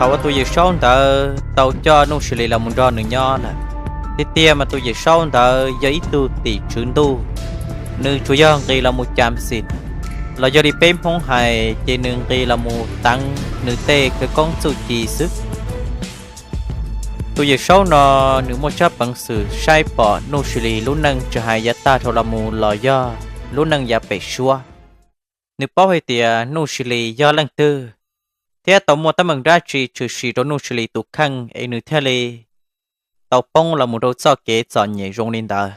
Thaum uas tus Yawm Saub ntawd tau coj Nuj Sis Lis los mus nrog nws nyob lawm, tiag tiag mas tus Yawm Saub ntawd yog ib tug tim tswv ntuj, nws tsuas yog nqis los mus cam xim, los yog li peb Hmoob hais ces nws nqis los mus teev nws tej khawv koob txuj ci xwb. Tus Yawm Saub no nws muaj tsab peev xwm saib pom Nuj Sis Lis lub neej tsis hais yav tag dhau los mus los yog lub neej yav pem suab. Nws paub hais tias Nuj Sis Lis yog leej twg, thiab tau muaj teeb meem dab tsi tshwm sim rau Nuj Sis Lis tus kheej es nws thiaj li tau poob los mus rau txoj kev txom nyem zoo li ntawd.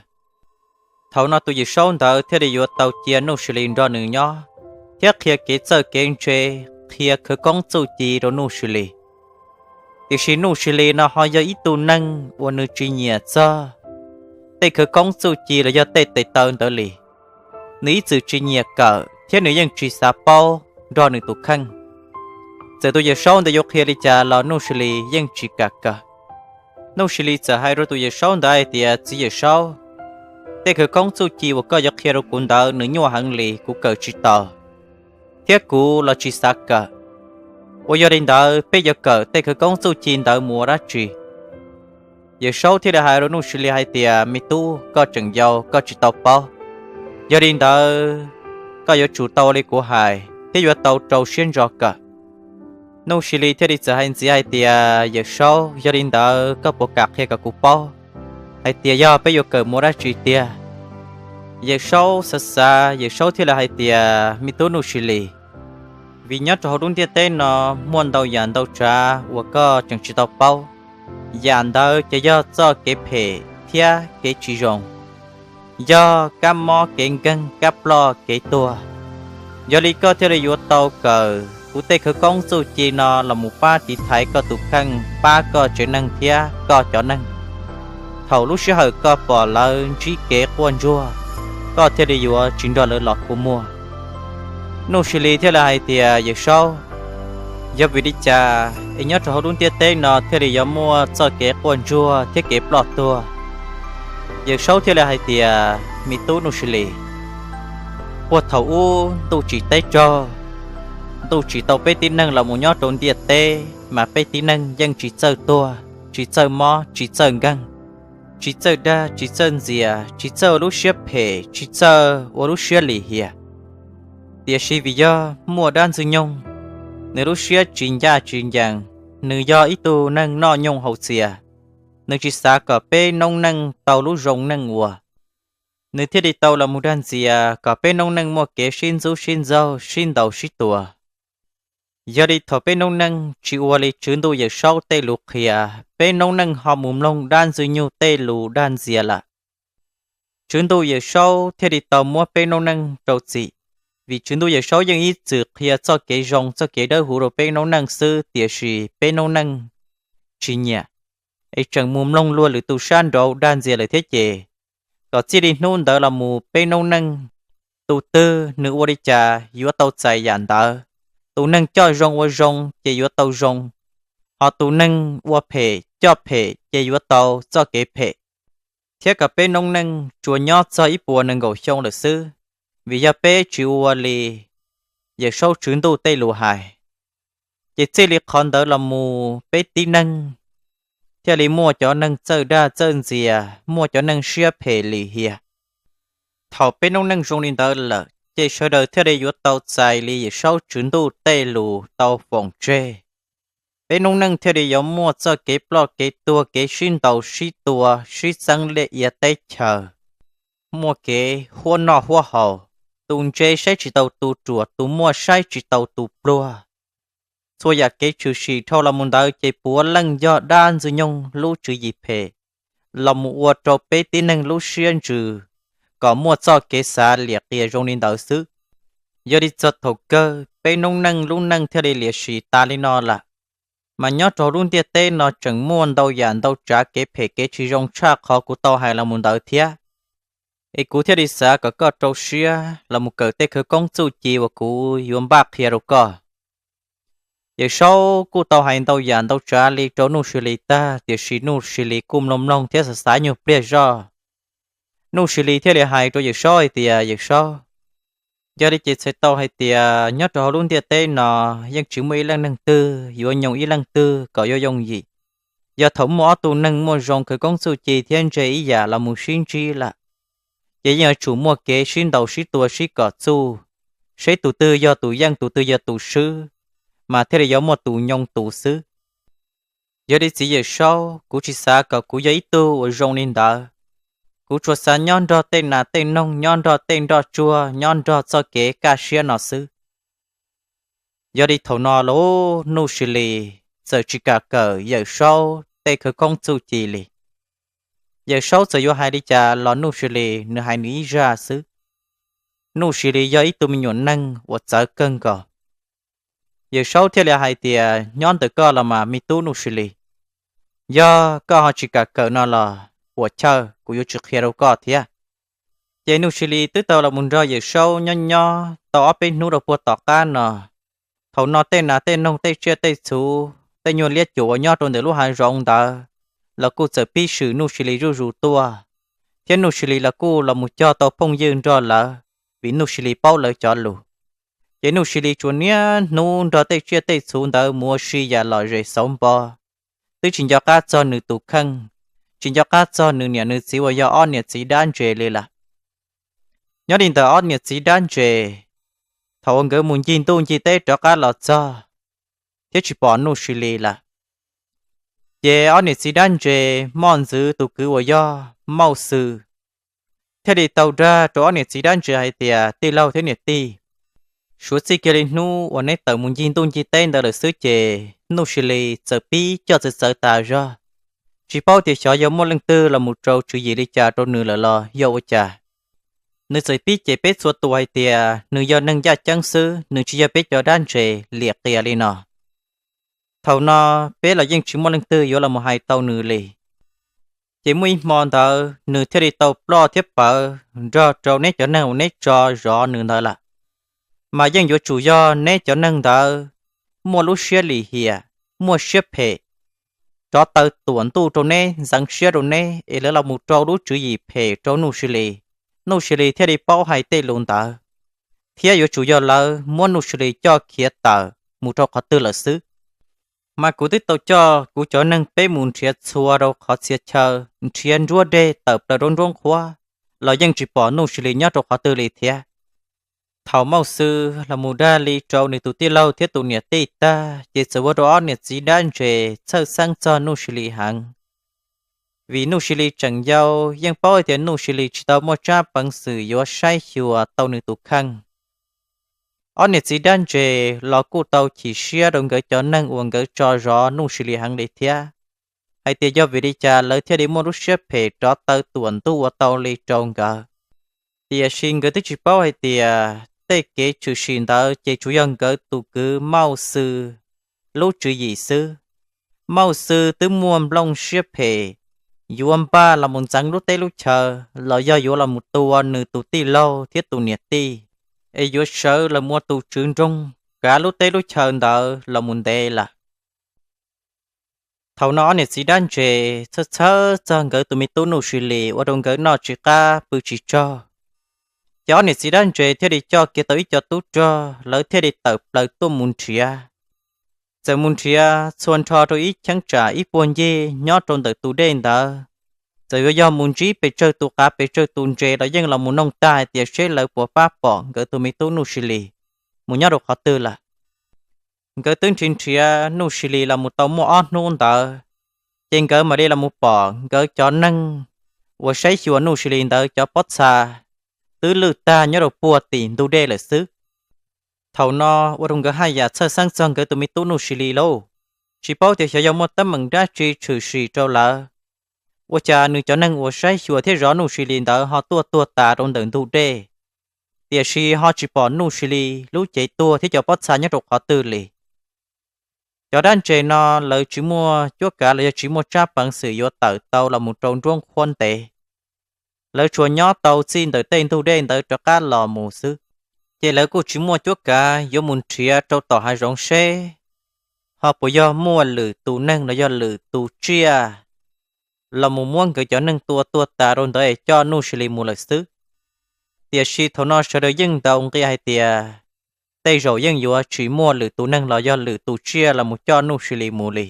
Thaum no tus Yawm Saub ntawd thiaj li yuav tau cia Nuj Sis Lis nrog nws nyob, thiab qhia kev txawj kev ntse, qhia khawv koob txuj ci rau Nuj Sis Lis. Tiam sis Nuj Sis Lis no ho yog ib tug neeg uas nws tsis nyiam txog tej khawv koob txuj ci los yog tej tes taw ntawd li. Nws ib txwm tsis nyiam kawm thiab nws yeej tsis xav paub nrog nws tus kheej. Txawm tus Yawm Saub ntawd yuav qhia li cas los Nuj Sis Lis yeej tsis kam kawm. Nuj Sis Lis txawm hais rau tus Yawm Saub ntawd hais tias, Txiv Yawm Saub, tej khawv koob txuj ci uas koj yuav qhia rau kuv ntawd nws nyuaj heev li, kuv kawm tsis tau, thiab kuv los tsis xav kawm. Uas yog li ntawd peb yuav kawm tej khawv koob txuj ci ntawd mus ua dab tsi? Yawm Saub thiaj li hais rau Nuj Sis Lis hais tias, Me tub, koj tseem yau, koj tsis tau paub. Yog li ntawd, koj yuav tsum tau li kuv hais thiab yuav tau rau siab ntso kawm. Nuj Sis Lis thiaj li txawm hais ntxiv hais tias, Yawm Saub, yog li ntawd koj puas kam qhia kom kuv paub hais tias yog peb yuav kawm mus ua dab tsi tiag? Yawm Saub xav xav, Yawm Saub thiaj li hais tias, Me tub Nuj Sis Lis, vim nyob rau hauv lub ntiaj teb no muaj ntau yam ntau tsav uas koj tseem tsis tau paub. Yam ntawd ces yog txoj kev phem thiab kev tsis zoo, yog kab mob kev nkeeg, kab ploj kev tuag. Yog li koj thiaj li yuav tau kawm kuv tej khawv koob txuj ci no los mus pab tiv thaiv koj tus kheej, pab koj tsev neeg thiab koj cov neeg. Thaum lub sij hawm koj pom lawv ntsib kev quaj ntsuag, koj thiaj li yuav tsis nrog lawv los kua muag. Nuj Sis Lis thiaj li hais tias, Yawm Saub, yog vim li cas es nyob rau hauv lub ntiaj teb no thiaj li yuav muaj txoj kev quaj ntsuag thiab kev ploj tuag? Yawm Saub thiaj li hais tias, Me tub Nuj Sis Lis, puag thaum ub ntuj tsim teb raug, ntuj tsim tau peb tib neeg los mus nyob rau ntiaj teb, mas peb tib neeg yeej tsis txawj tuag, tsis txawj mob, tsis txawj nkeeg, tsis txawj dag, tsis txawj ntxias, tsis txawj ua lub siab phem, tsis txawj ua lub siab lim hiam. Tiam sis vim yog muaj dab ntxwg nyoog, nws lub siab tsis ncaj tsis ncees, nws yog ib tug neeg noj nyooj haus txias, nws tsis xav kom peb noob neej tau lub zoo neej ua. Nws thiaj li tau los mus dag ntxias kom peb noob neej muaj kev sib ntxub sib ntxaug, sib ntaus sib tua. Yog li thaum peb noob neej tsis ua li Tswv Ntuj Yawm Saub tej lus qhia, peb noob neej ho mus mloog dab ntxwg nyoog tej lus dag ntxias lawm. Tswv Ntuj Yawm Saub thiaj li tau muab peb noob neej rau txim, vim Tswv Ntuj Yawm Saub yeej ib txwm qhia txoj kev zoo txoj kev dawb huv rau peb noob neej xwb, tiam sis peb noob neej tsis nyiam, es tseem mus mloog luag lwm tus sab nraud dag ntxias lawm thiab ces, kom txij li hnub ntawd los mus peb noob neej, tus twg nws ua li cas yuav tau txais yam ntawd. Tus neeg coj zoo ua zoo ces yuav tau zoo, ho tus neeg ua phem coj phem ces yuav tau txoj kev phem. Thiab kom peb noob neej tsuas nyob txog ib puas nees nkaum xyoo lawm xwb, vim yog peb tsis ua li Yawm Saub Tswv Ntuj tej lus hais, ces txij li qhov ntawd los mus peb tib neeg thiaj li muaj cov neeg txawj dag txawj ntxias, muaj cov neeg siab phem lim hiam. Thaum peb noob neej zoo li ntawd lawm ces sawv daws thiaj li yuav tau txais li Yawm Saub Tswv Ntuj tej lus tau foom tseg. Peb noob neej thiaj li yuav muaj txoj kev ploj kev tuag, kev sib ntaus sib tua, sib txeeb liaj ia teb chaws, muaj kev huab noj huab haus, tus ntse saib tsis taus tus ruam, tus muaj saib tsis taus tus pluag. Txhua yam kev tshwm sim dhau los mus ntawd ces puav leej yog dab ntxwg nyoog lub tswv yim phem los mus ua rau peb tib neeg lub siab ntsws kom muaj txoj kev xav liam qias zoo li ntawd xwb. Yog li txog thaum kawg peb noob neej lub neej thiaj li liam sim tas li no lawm. Mas nyob rau lub ntiaj teb no tseem muaj ntau yam ntau tsav kev phem kev tsis zoo tshaj qhov kuv tau hais los mus ntawd thiab. Es kuv thiaj li xav kom koj rau siab los mus kawm tej khawv koob txuj ci uas kuv yuav npaj qhia rau koj. Yawm Saub kuj tau hais ntau yam ntau tsav li rau Nuj Sis Lis tag, tiam sis Nuj Sis Lis kuj mloog mloog thiab xav xav nyuag pliag zoj. Nuj Sis Lis thiaj li hais rau Yawm Saub hais tias, Yawm Saub, Yog li ces txhais tau hais tias nyob rau hauv lub ntiaj teb no yeej tsis muaj ib leej neeg twg yuav nyoog ib leej twg kom yuav yooj yim. Yog thaum muaj ob tug neeg muaj zoo khawv koob txuj ci thiab ntse ib yam los mus sib ntsib lawm, ces yeej yuav tsum muaj kev sib ntaus sib tua sib kom txuj, seb tus twg yog tus yeej tus twg yog tus swb, mas thiaj li yuav muaj tus nyoog tus xwb. Yog li txiv Yawm Saub, kuv tsis xav kom kuv yog ib tug uas zoo li ntawd. Kuv tsuas xav nyob nrog tej nas tej noog, nyob nrog tej nroj tsuag, nyob nrog txoj kev kaj siab no xwb. Yog li thaum no los Nuj Sis Lis txawm tsis kam kawm Yawm Saub tej khawv koob txuj ci li. Yawm Saub txawm yuav hais li cas los Nuj Sis Lis nws hais nws ib zaj xwb. Nuj Sis Lis yog ib tug me nyuam neeg uas txawv kawg nkaus. Yawm Saub thiaj li hais tias, nyob ntawm koj los mas me tub Nuj Sis Lis, yog koj ho tsis kam kawm no los puas chawj, kuv yuav tsis qhia rau koj thiab. Ces Nuj Sis Lis twb tau los mus nrog Yawm Saub nyob nyob tau ob peb hnub rau puag tom qab no. Thaum no tej nas tej noog, tej tsiaj tej txhu, tej nyuag liab cuam uas nyob rau ntawm lub hav zoov ntawd los kuj txawm pib swm Nuj Sis Lis zuj zus tuaj, thiab Nuj Sis Lis los kuj los mus cog tau phooj ywg nrog lawv, vim Nuj Sis Lis paub lawv cov lus. Ces Nuj Sis Lis tsuas niaj hnub nrog tej tsiaj tej txhu ntawd mus ua si yam lom zem xauv npo, twb tsis nco qab txog nws tus kheej, tsis nco qab txog nws niam nws txiv uas yog ob niam txiv dab ntses li lawm. Nyob li ntawm ob niam txiv dab ntses, thaum uas nkawd mus ncig ntuj ncig teb rov qab los txog thiab tsis pom Nuj Sis Lis lawm, ces ob niam txiv dab ntses moj ntxwv tus kwv uas yog Mauj Xwm thiaj li tau dag rau ob niam txiv dab ntses hais tias, tij laug thiab niam tij, suav txij kiag li hnub uas neb tawm mus ncig ntuj ncig teb ntawd lawm xwb ces Nuj Sis Lis txawm pib coj txawv txawv tas zog, tsis paub tias xyov yog muaj leej twg los mus rau tswv yim li cas rau nws lawm los yog ua cas. Nws txawm pib cem peb txhua tus hais tias nws yog neeg ncaj ceeb xwb, nws tsis yog peb cov dab ntses liam qias li no. Thaum no peb los yeej tsis muaj leej twg yuav los mus hais tau nws li. Ces muaj ib hmo ntawd nws thiaj li tau ploj thiab pawv nrog rau neb cov neeg uas neb tso zov nws ntawd lawm. Mas yeej yuav tsum yog neb cov neeg ntawd muaj lub siab lim hiam, muaj siab phem, rov taw tuam ntuj rau neb, ntxeev siab rau neb es lawv los mus rau lub tswv yim phem rau Nuj Sis Lis, Nuj Sis Lis thiaj li paub hais tej lus ntawd, thiab yuav tsum yog lawv muab Nuj Sis Lis coj khiav tawm mus rau qhov twg lawm xwb. Mas kuv twb tau coj kuv cov neeg peb mus nrhiav txhua rau qhov txhia chaw, nrhiav nruab dej tawm plaws rau nruab nqhuab los yeej tsis pom Nuj Sis Lis nyob rau qhov twg li thiab. Thaum Mauj Xwm los mus dag li rau nws tus tij laug thiab tus niam tij tag ces txawm ua rau ob niam txiv dab ntses txhawj xeeb txog Nuj Sis Lis heev, vim Nuj Sis Lis tseem yau, yeej paub hais tias Nuj Sis Lis tsis tau muaj tsab peev xwm yuav saib xyuas tau nws tus kheej. Ob niam txiv dab ntses los kuj tau chim siab rau nkawd cov neeg uas nkawd tso zov Nuj Sis Lis heev li thiab, hais tias yog vim li cas lawv thiaj li muaj lub siab phem rov taw tuam ntuj ua tau li rau nkawd. Tiam sis nkawd twb tsis paub hais tias tej kev tshwm sim ntawd ces tsuas yog nkawd tus kwv Mauj Xwm lub tswv yim xwb. Mauj Xwm twb muaj nplooj siab phem yuav npaj los mus ntxeev lub teb lub chaw los yog yuav los mus tua nws tus tij laug thiab tus niam tij, es yuav sawv los mus ua tus tswv nroog kav lub teb lub chaw ntawd los mus ntev lawm. Thaum no ob niam txiv dab ntses txhawj txhawj txog nkawd tus me tub Nuj Sis Lis ua rau nkawd noj tsis qab pw tsis tsaug. Ces ob niam txiv dab ntses thiaj li coj kiag tau ib co tub rog, lawv thiaj li tawm plaws tuaj mus nrhiav. Txawm mus nrhiav txhua nrho rau ib cheeb tsam ib puag ncig nyob rau ntawm tus dej ntawd, txawm yuav yog mus ntsib pes tsawg tus qav pes tsawg tus ntses los yeej los mus noog tag hais tias seb lawv puas pab pom nkawd tus me tub Nuj Sis Lis mus nyob rau qhov twg lawm. Nkawd twb nrhiav nrhiav Nuj Sis Lis los mus tau muaj ob hnub ntawd, ces nkawd mam li los mus pom nkawd cov neeg uas saib xyuas Nuj Sis Lis ntawd cov pob txha twb lwj tag nyob rau puag tim ntug dej lawm xwb. Thaum no ua rau nkawd haj yam txhawj xeeb txog nkawd tus me tub Nuj Sis Lis lauj, tsis paub tias xyov yog muaj teeb meem dab tsi tshwm sim rau lawv. Ua cas nws cov neeg uas saib xyuas thiab zov Nuj Sis Lis ntawd ho tuaj tuag tas rau ntawm ntug dej, tiam sis ho tsis pom Nuj Sis Lis lub cev tuag thiab cov pob txha nyob rau qhov twg li. Cov dab ntses no lawv tsis muaj cuab kav los yog tsis muaj tsab peev xwm yuav tawm tau los mus rau nruab nqhuab ntev. Lawv tsuas nyob tau txij ntawm tej ntug dej ntawd rov qab los mus xwb, ces lawv kuj tsis muaj cuab kav yuav mus nrhiav rau tom hav zoov seb ho puas yog muaj lwm tus neeg los yog lwm tus tsiaj los mus muab nkawd cov neeg tua tuag tas rau ntawd es coj Nuj Sis Lis mus lawm xwb. Tiam sis thaum no sawv daws yeej ntaus nqi hais tias tej zaum yeej yuav tsis muaj lwm tus neeg los yog lwm tus tsiaj los mus coj Nuj Sis Lis mus li.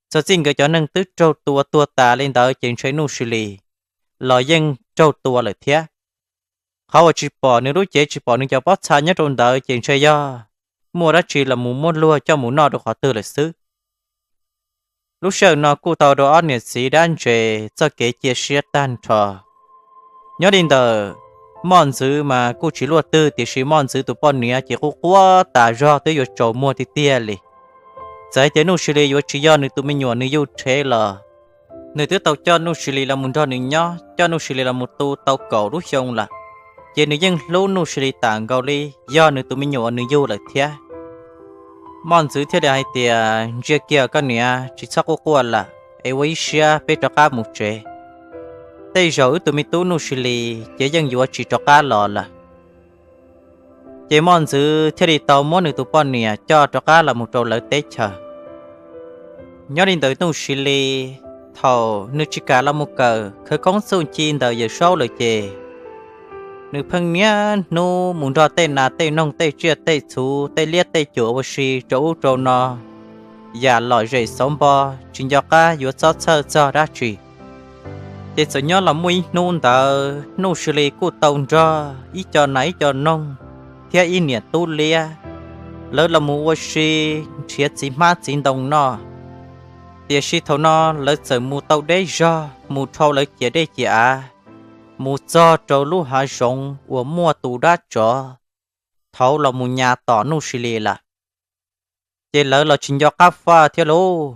Txog txij nkawd cov neeg twb raug tua tuag tas li ntawd ces ntshe Nuj Sis Lis los yeej raug tua lawm thiab. Qhov uas tsis pom nws lub cev tsis pom nws cov pob txha nyob rau ntawd ces ntshe yog muaj dab tsi los mus muab luag coj mus noj rau qhov twg lawm xwb. Lub sij hawm no kuj tau rau ob niam txiv dab ntse txoj kev cia siab tag nrho. Nyob li ntawm Moj Ntxwv mas kuj tsis luaj twg, tiam sis Moj Ntxwv tus poj niam ces quj quaj tas zog twb yuav tsaus muag tiag tiag li. Txawm hais tias Nuj Sis Lis yuav tsis yog nws tus me nyuam nws yug rhev los nws twb tau coj Nuj Sis Lis los mus nrog nws nyob, coj Nuj Sis Lis los mus tu tau kaum lub xyoo lawm, ces nws yeej hlub Nuj Sis Lis tas nkaus li yog nws tus me nyuam uas nws yug lawm thiab. Moj Ntxwv thiaj li hais tias, Ntsia kiag koj niam, tsis txhob quaj quaj lawm es ua ib siab peb rov qab mus tsev. Tej zaum wb tus me tub Nuj Sis Lis ces yeej yuav tsis rov qab los lawm. Ces Moj Ntxwv thiaj li tau muab nws tus poj niam coj rov qab los mus rau lawv teb chaws. Nyob li ntawd Nuj Sis Lis, thaum nws tsis kam los mus kawm khawv koob txuj ci ntawm Yawm Saub lawm ces nws pheej niaj hnub mus nrog tej nas tej noog tej tsiaj tej txhu tej liab tej cuam ua si rau ub rau no, yam lom zem xauv npo, tsis nco qab yuav txhob txhawj txog dab tsi. Ces txawm nyob los muaj ib hnub ntawd Nuj Sis Lis kuj tau nrog ib co nas ib co noog thiab ib niam tub liab, lawv los mus ua si nrhiav txiv hmab txiv ntoo noj. Tiam sis thaum no lawv txawm mus tau deb zog mus dhau lawv ciam dej ciam av, mus txog rau lub hav zoov uas muaj tus dab tsov thauv los mus nyas tom Nuj Sis Lis lawm. Ces lawv los tsis nco qab faj thiab lauj,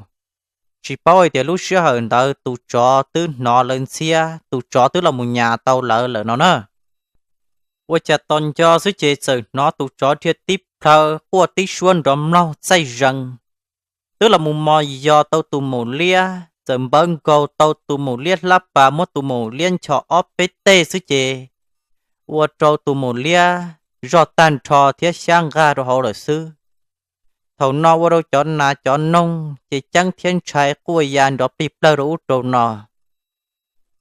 tsis paub hais tias lub sij hawm ntawd tus tsov twb hnov lawv ntxhiab, tus tsov twb los mus nyas tau lawv lawm no na. Ua cas tos nco xwb ces txawm hnov tus tsov dhia tib plhaw quaj tib suab nrov mlaug txaij zees, twb los mus mos yos tau tus maum liab, txawm npawv nkaus tau tus maum liab hlab pas, muab tus maum liab nchos ob peb teg xwb ces ua rau tus maum liab zoj tag nrho thiab xyab nqag rau hauv lawm xwb. Thaum no ua rau cov nas cov noog ces ceeb thiab ntshai quaj ya nrov plig plawg rau ub rau no.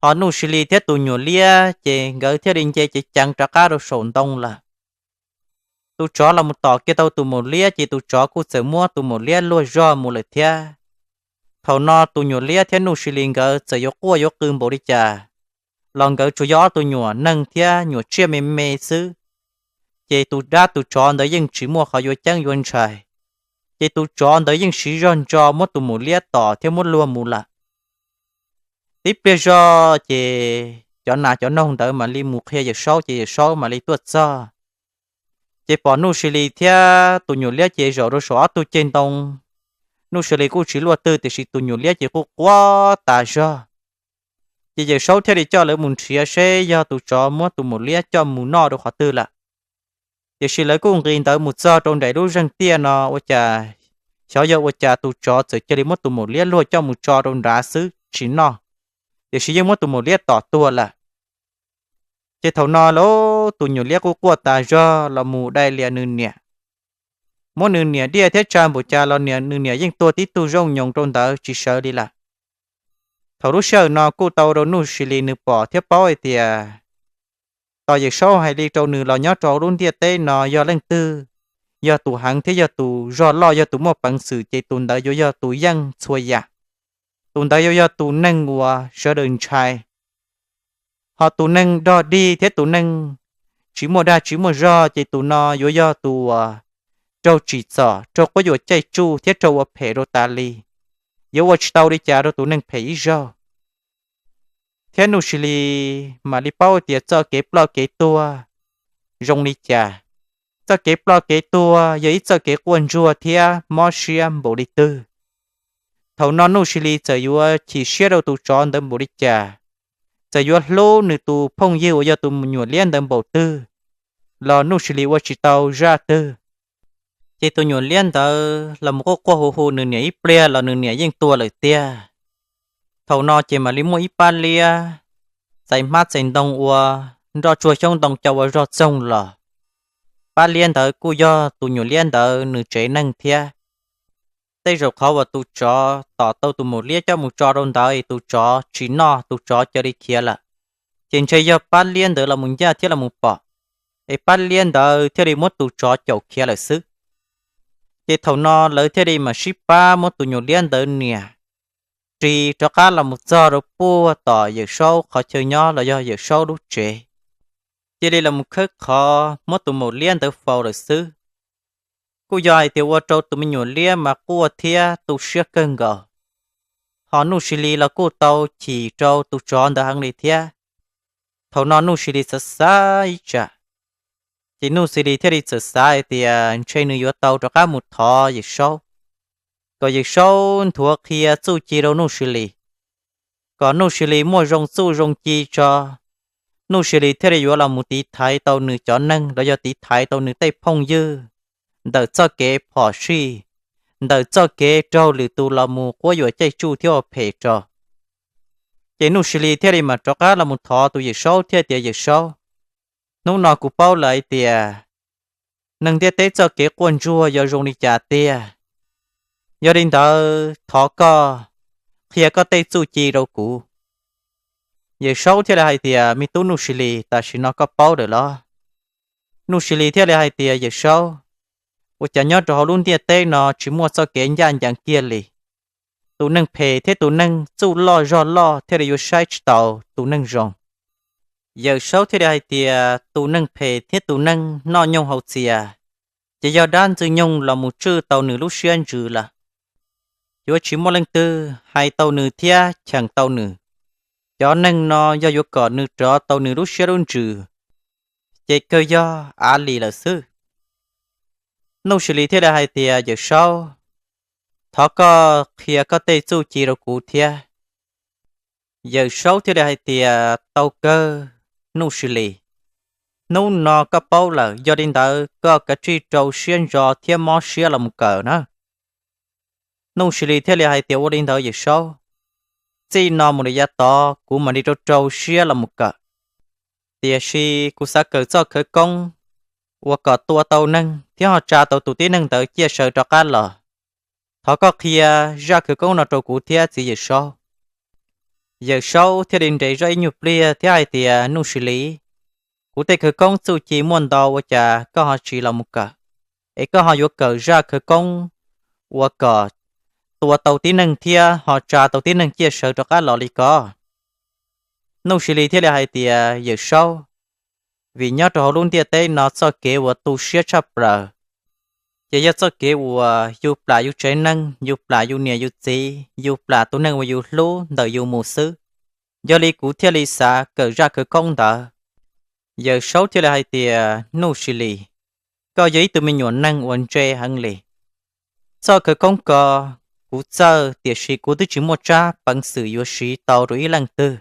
Ho Nuj Sis Lis thiab tus nyuam liab ces nkawd thiaj li nce cev ceev rov qab rau saum ntoo lawm. Tus tsov los mus tom kiag tau tus maum liab ces tus tsov kuj txawm muab tus maum liab luag zog mus lawm thiab. Thaum no tus nyuam liab thiab Nuj Sis Lis nkawd txawm yuav quaj yuav qw npaum li cas los nkawd tsuas yog ob tug nyuam neeg thiab nyuam tsiaj me me xwb, ces tus dab tus tsov ntawd yeej tsis muaj qhov yuav ceeb yuav ntshai. Ces tus tsov ntawd yeej siv zog ntso muab tus maum liab tom thiab muab luag mus lawm. Tib pliag zog ces cov nas cov noog ntawd mam li mus qhia Yawm Saub ces Yawm Saub mam li tuaj txog. Ces pom Nuj Sis Lis thiab tus nyuam liab ces zaum rau saum ob tug ceg ntoo. Nuj Sis Lis kuj tsis luaj twg tiam sis tus nyuam liab ces quj quaj tas zog. Ces Yawm Saub thiaj li coj lawv mus nrhiav seb yog tus tsov muab tus maum liab coj mus noj rau qhov twg lawm. Tiam sis lawv kuj nqis ntawd mus txog rau nraim lub zeeg tiaj no ua cas, xyov yog ua cas tus tsov txawm cia li muab tus maum liab luag coj mus tso rau nrad xwb tsis noj, tiam sis yeej muab tus maum liab tom tuag lawm. Ces thaum no lauj tus nyuam liab quj quaj tas zog los mus dai lias nws niam, muab nws niam diaj thiab tsa npaum cas los nws niam yeej tuag tib tug zooj nyoos rau ntawd tsis sawv li lawm. Thaum lub sij hawm no kuj tau rau Nuj Sis Lis nws pom thiab paub hais tias tos Yawm Saub hais li rau nws los nyob rau lub ntiaj teb no yog leej twg yog tus heev thiab yog tus zog loj yog tus muaj peev xwm ces tus ntawd yuav yog tus yeej txhua yam. Tus ntawd yuav yog tus neeg uas sawv daws ntshai. Ho tus neeg dog dig thiab tus neeg tsis muaj dag tsis muaj zog ces tus no yuav yog tus uas raug tsim txom, raug quab yuam caij tsuj thiab raug ua phem rau tas li. Yuav ua tsis tau li cas rau tus neeg phem ib zaug. Thiab Nuj Sis Lis mam li paub tias txoj kev ploj kev tuag zoo li cas. Txoj kev ploj kev tuag yog ib txoj kev quaj ntsuag thiab mob siab npaum li twg. Thaum no Nuj Sis Lis txawm yuav chim siab rau tus tsov ntawd npaum li cas, txawm yuav hlub nws tus phooj ywg uas yog tus nyuam liab ntawd npaum twg, los Nuj Sis Lis ua tsis tau zaj twg. Ces tus nyuam liab ntawd los mus quaj quaj hu hu nws niam ib pliag los nws niam yeej tuag lawm tiag. Thaum no ces mam li muaj ib pab liab txais hmab txais ntoo ua nroj tsuag xyoob ntoo coj ua zog txoog los. Pab liab ntawd kuj yog tus nyuam liab ntawd nws tsev neeg thiab. Tej zaum qhov uas tus tsov tom tau tus maum liab coj mus tso rau ntawd es tus tsov tsis noj, tus tsov cia li khiav lawm. ces ntshe yog pab liab ntawd los mus ncaj thiab los mus pom, es pab liab ntawd thiaj li muab tus tsov caum khiav lawm xwb. Ces thaum no lawv thiaj li mam sib pab muab tus nyuam liab ntawd nias ris rov qab los mus txog rau puag tom Yawm Saub qhov chaw nyob los yog Yawm Saub lub tsev. Cia li los mus khawb qhov muab tus maum liab ntawd faus lawm xwb. Kuj yog hais tias ua rau tus me nyuam liab mas quaj thiab tu siab kawg nkaus. Ho Nuj Sis Lis los kuj tau chim rau tus tsov ntawd heev li thiab. Thaum no Nuj Sis Lis xav xav ib tsam, ces Nuj Sis Lis thiaj li txawm xav hais tias ntshe nws yuav tau rov qab mus thov Yawm Saub, kom Yawm Saub nthuav qhia txuj ci rau Nuj Sis Lis, kom Nuj Sis Lis muaj zoo txuj zoo ci tso, Nuj Sis Lis thiaj li yuav los mus tiv thaiv tau nws cov neeg los yog tiv thaiv tau nws tej phooj ywg ntawm txoj kev phom sij, ntawm txoj kev raug lwm tus los mus quab yuam caij tsuj thiab ua phem rau. Ces Nuj Sis Lis thiaj li mam rov qab los mus thov tus Yawm Saub thiab tias, Yawm Saub, hnub no kuv paub lawm hais tias neeg ntiaj teb txoj kev quaj ntsuag yog zoo li cas tiag. Yog li ntawd thov koj qhia koj tej txuj ci rau kuv. Yawm Saub thiaj li hais tias, Me tub Nuj Sis Lis, tam sim no koj paub lawm los? Nuj Sis Lis thiaj li hais tias, Yawm Saub, ua cas nyob rau hauv lub ntiaj teb no tsis muaj txoj kev ncaj ncees kiag li? Tus neeg phem thiab tus neeg txuj loj zog loj thiaj li yuav saib tsis taus tus neeg zoo. Yawm Saub thiaj li hais tias, Tus neeg phem thiab tus neeg noj nyooj haus txias, ces yog dab ntxwg nyoog los mus tswj tau nws lub siab ntsws lawm. Yuav tsis muaj leej twg hais tau nws thiab cheem tau nws. Cov neeg no yog yuav kom nws rov tau nws lub siab lub ntsws, ces kawg yog av lis lawm xwb. Nuj Sis Lis thiaj li hais tias, Yawm Saub, thov koj qhia koj tej txuj ci rau kuv thiab. Yawm Saub thiaj li hais tias, Tau kawg, Nuj Sis Lis, hnub no koj paub lawm, yog li ntawd koj kav tsij rau siab ntso thiab mob siab los mus kawm na. Nuj Sis Lis thiaj li hais tias, Ua li ntawd Yawm Saub, txij no mus lawm yav tod kuv mam li rau rau siab los mus kawm. Tiam sis kuv xav kawm txoj khawv koob uas kom tua tau neeg thiab ho tsa tau tus tib neeg ntawd ciaj sawv rov qab los. Thov koj qhia zaj khawv koob no rau kuv thiab txiv Yawm Saub. Yawm Saub thiaj li nres zoj ib nyuag pliag thiab hais tias, Nuj Sis Lis, kuv tej khawv koob txuj ci muaj ntau, ua cas koj ho tsis los mus kawm, es koj ho yuav kawm zaj khawv koob uas kom tua tau tib neeg thiab ho tsa tau tib neeg ciaj sawv rov qab los li ko? Nuj Sis Lis thiaj li hais tias, Yawm Saub, vim nyob rau hauv lub ntiaj teb no txoj kev uas tu siab tshaj plaws ces yog txoj kev uas yus plam yus tsev neeg, yus plam yus niam yus txiv, yus plam tus neeg uas yus hlub ntawm yus mus xwb. Yog li kuv thiaj li xav kawm zaj khawv koob ntawd. Yawm Saub thiaj li hais tias, Nuj Sis Lis, koj yog ib tug me nyuam neeg uas ntse heev li. Txoj khawv koob ko kuv txawj, tiam sis kuv twb tsis muaj tsab peev xwm yuav siv tau rau ib leej twg.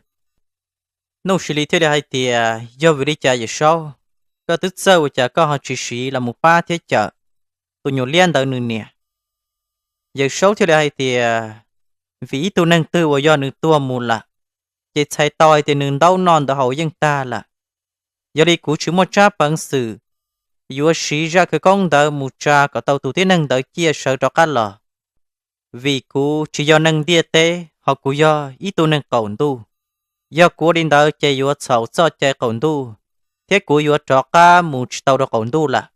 Nuj Sis Lis thiaj li hais tias, Yog vim li cas Yawm Saub, koj twb txawj ua cas koj ho tsis siv los mus pab thiab cawm tus nyuam liab ntawd nws niam? Yawm Saub thiaj li hais tias, Vim ib tug neeg twg uas yog nws tuag mus lawm, ces txhais tau hais tias nws ntaub noj ntawv haus yeej tag lawm. Yog li kuv tsis muaj tsab peev xwm yuav siv zaj khawv koob ntawd mus tsa kom tau tus tib neeg ntawd ciaj sawv rov qab los, vim kuv tsis yog neeg ntiaj teb, ho kuv yog ib tug neeg qaum ntuj. Yog kuv ua li ntawd ces yuav txhaum txoj cai qaum ntuj, thiab kuv yuav rov qab mus tsis tau rau qaum ntuj lawm.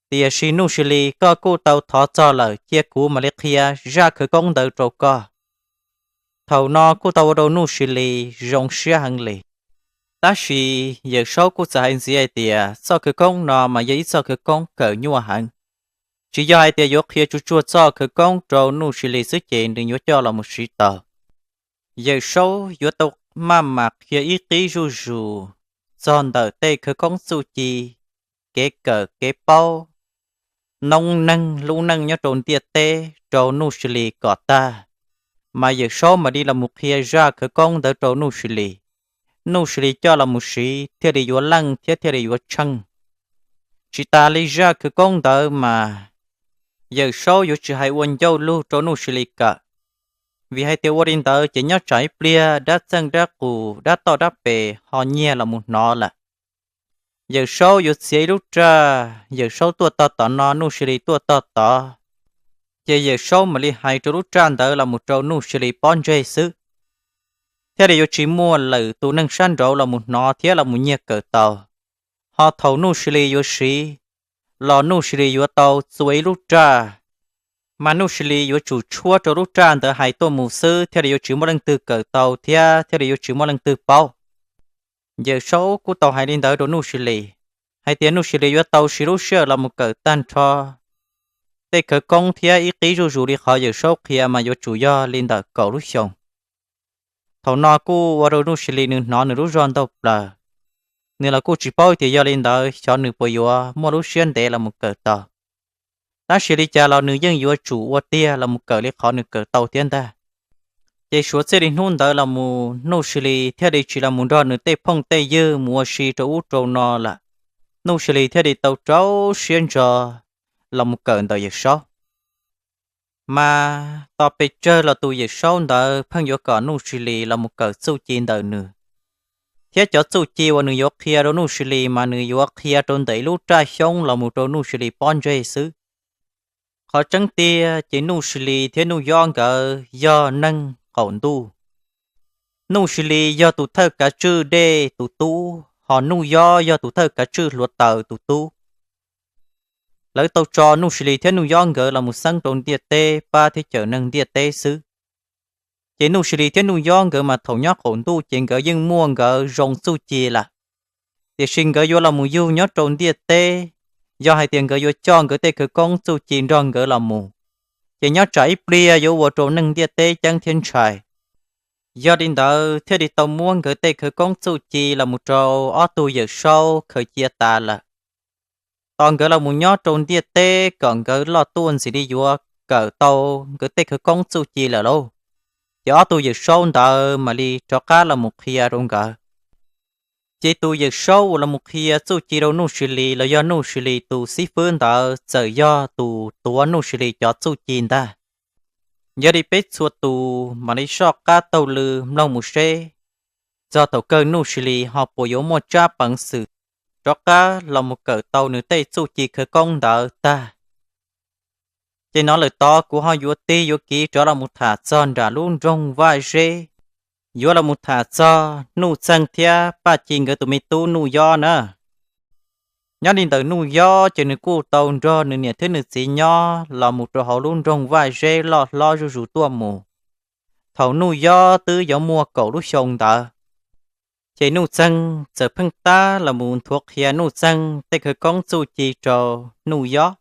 Tiam sis Nuj Sis Lis, koj kuj tau thov txog lawm, cia kuv mam li qhia zaj khawv koob ntawd rau koj. Thaum no kuj tau ua rau Nuj Sis Lis zoo siab heev li. Tab sis Yawm Saub kuj txawm hais ntxiv hais tias txoj khawv koob no mas yog ib txoj khawv koob kawm nyuaj heev. Tsis yog hais tias yuav qhia tsuag tsuag txoj khawv koob rau Nuj Sis Lis xwb ces nws yuav coj los mus siv tau. Yawm Saub yuav tau maj mam qhia ib qib zuj zus txog ntawm tej khawv koob txuj ci, kev kawm kev paub, noob neej lub neej nyob rau ntiaj teb rau Nuj Sis Lis kom tag, mas Yawm Saub mam li los mus qhia zaj khawv koob ntawd rau Nuj Sis Lis. Nuj Sis Lis coj los mus siv thiaj li yuav leej thiab thiaj li yuav tsheej. Tsis tas li zaj khawv koob ntawd mas Yawm Saub yuav tsis hais ua ncauj lug rau Nuj Sis Lis kawm, vim hais tias ua li ntawd ces nyob tsam ib pliag dab txeej dab qus dab toj dab pes ho nyiag los mus hnov lawm. Yawm Saub yuav txiav ib lub raj, Yawm Saub tuaj tog tom no, Nuj Sis Lis tuaj tog tod, ces Yawm Saub mam li hais rau lub raj ntawd los mus rau Nuj Sis Lis pob ntseg xwb. thiaj li yuav tsis muaj lwm tus neeg sab nraud los mus hnov thiab los mus nyiag kawm tau. Ho thaum Nuj Sis Lis yuav siv los Nuj Sis Lis yuav tau txua ib lub raj, mas Nuj Sis Lis yuav tsum tshuab rau lub raj ntawd hais tuaj mus xwb thiaj li yuav tsis muaj leej twg kawm tau thiab thiaj li yuav tsis muaj leej twg paub. Yawm Saub kuj tau hais li ntawd rau Nuj Sis Lis, hais tias Nuj Sis Lis yuav tau siv lub sij hawm los mus kawm tag nrho tej khawv koob thiab ib qib zuj zus li qhov Yawm Saub qhia mas yuav tsum yog li ntawm kaum lub xyoos. Thaum no kuj ua rau Nuj Sis Lis nws hnov nws lub zog ntaug plaws, nws los kuj tsis paub tias yog li ntawd xyov nws puas yuav muaj lub siab ntev los mus kawm tau. Tab sis li cas los nws yeej yuav tsum ua tiag los mus kawm li qhov nws kawm tau thiab ntag. Ces suav txij li hnub ntawd los mus Nuj Sis Lis thiaj li tsis los mus nrog nws tej phooj tej ywg mus ua si rau ub rau no lawm. Nuj Sis Lis thiaj li tau rau siab ntso los mus kawm ntawm Yawm Saub. Mas tos pes tsawg los tus Yawm Saub ntawd pheej yuav kom Nuj Sis Lis los mus kawm txuj ci ntawm nws, thiab cov txuj ci uas nws yuav qhia rau Nuj Sis Lis mas nws yuav qhia rau ntawm ib lub raj xyoob los mus rau Nuj Sis Lis pob ntseg xwb. Qhov tseeb tiag ces Nuj Sis Lis thiab Nuj Yob nkawd yog neeg qaum ntuj. Nuj Sis Lis yog tus thawj kav tswj dej tus tub, ho Nuj Yob yog tus thawj kav tswj hluav taws tus tub. Lawv tau tso Nuj Sis Lis thiab Nuj Yob nkawd los mus xeeb rau ntiaj teb pab thiab cawm neeg ntiaj teb xwb. Ces Nuj Sis Lis thiab Nuj Yob nkawd mas thaum nyob qaum ntuj ces nkawd yeej muaj nkawd zoo txuj ci lawm. Tiam sis nkawd yuav los mus yug nyob rau ntiaj teb, yog hais tias nkawd yuav coj nkawd tej khawv koob txuj ci nrog nkawd los mus, ces nyob tsam ib pliag yuav ua rau neeg ntiaj teb ceeb thiab ntshai. Yog li ntawd thiaj li tau muab nkawd tej khawv koob txuj ci los mus rau ob tug Yawm Saub khaws cia tas lawm. Tos nkawd los mus nyob rau ntiaj teb kom nkawd loj tuaj ntxim li yuav kawm tau nkawd tej khawv koob txuj ci lawm lauj, ces ob tug Yawm Saub ntawd mam li rov qab los mus qhia rau nkawd. Ces tus Yawm Saub uas los mus qhia txuj ci rau Nuj Sis Lis los yog Nuj Sis Lis tus xib fwb ntawd txawm yog tus tuav Nuj Sis Lis cov txuj ci ntag. Yog li peb txhua tus mam li soj qab taug lw mloog mus seb, txog thaum kawg Nuj Sis Lis ho puas yuav muaj tsab peev xwm rov qab los mus kawm tau nws tej txuj ci khawv koob ntawd tag. Ces no lawm tod kuv ho yuav tig yuav kiv rov los mus tham txog nram lub nroog Vaj Zeb, yuav los mus tham txog Nuj Txeeg thiab Paj Ci nkawd tus me tub Nuj Yob na. Nyob li ntawm Nuj Yob ces nws kuj tau nrog nws niam thiab nws txiv nyob los mus rau hauv lub nroog Vaj Zeb loj hlob zuj zus tuaj mus. Thaum Nuj Yob twb yuav muaj kaum lub xyoo ntawd, ces Nuj Txeeg txawm pheej tab los mus nthuav qhia Nuj Txeeg tej khawv koob txuj ci rau Nuj Yob.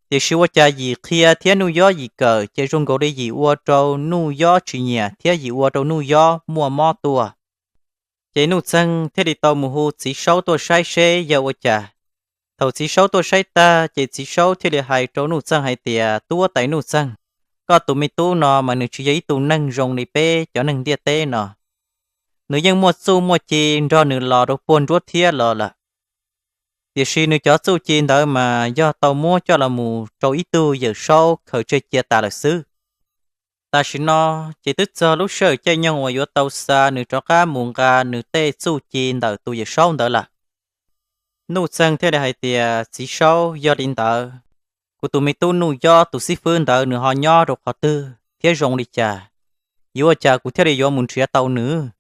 Tiam sis ua cas yim qhia thiab Nuj Yob yim kawm ces zoo nkaus li yim ua rau Nuj Yob tsis nyiam thiab yim ua rau Nuj Yob muaj mob tuaj. Ces Nuj Txeeg thiaj li tau mus hu txiv Saub tuaj saib seb yog ua cas. Thaum txiv Saub tuaj saib tag ces txiv Saub thiaj li hais rau Nuj Txeeg hais tias tuab tais Nuj Txeeg, koj tus me tub no mas nws tsis yog ib tug neeg zoo li peb cov neeg ntiaj teb no. Nws yeej muaj txuj muaj ci nrog nws los rau puag nruab thiab los lawm. Tiam sis nws cov txuj ci ntawd mas yog tau muab coj los mus rau ib tug Yawm Saub khaws tseg cia tas lawm xwb. Tam sim no ces twb txog lub sij hawm caij nyoog uas yuav tau xa nws rov qab mus nqa nws tej txuj ci ntawm tus Yawm Saub ntawd lawm. Nuj Txeeg thiaj li hais tias txiv Saub, yog li ntawd, kuv tus me tub Nuj Yob tus xib fwb ntawd nws ho nyob rau qhov twg thiab zoo li cas, yuav ua cas kuv thiaj li yuav mus nrhiav tau nws?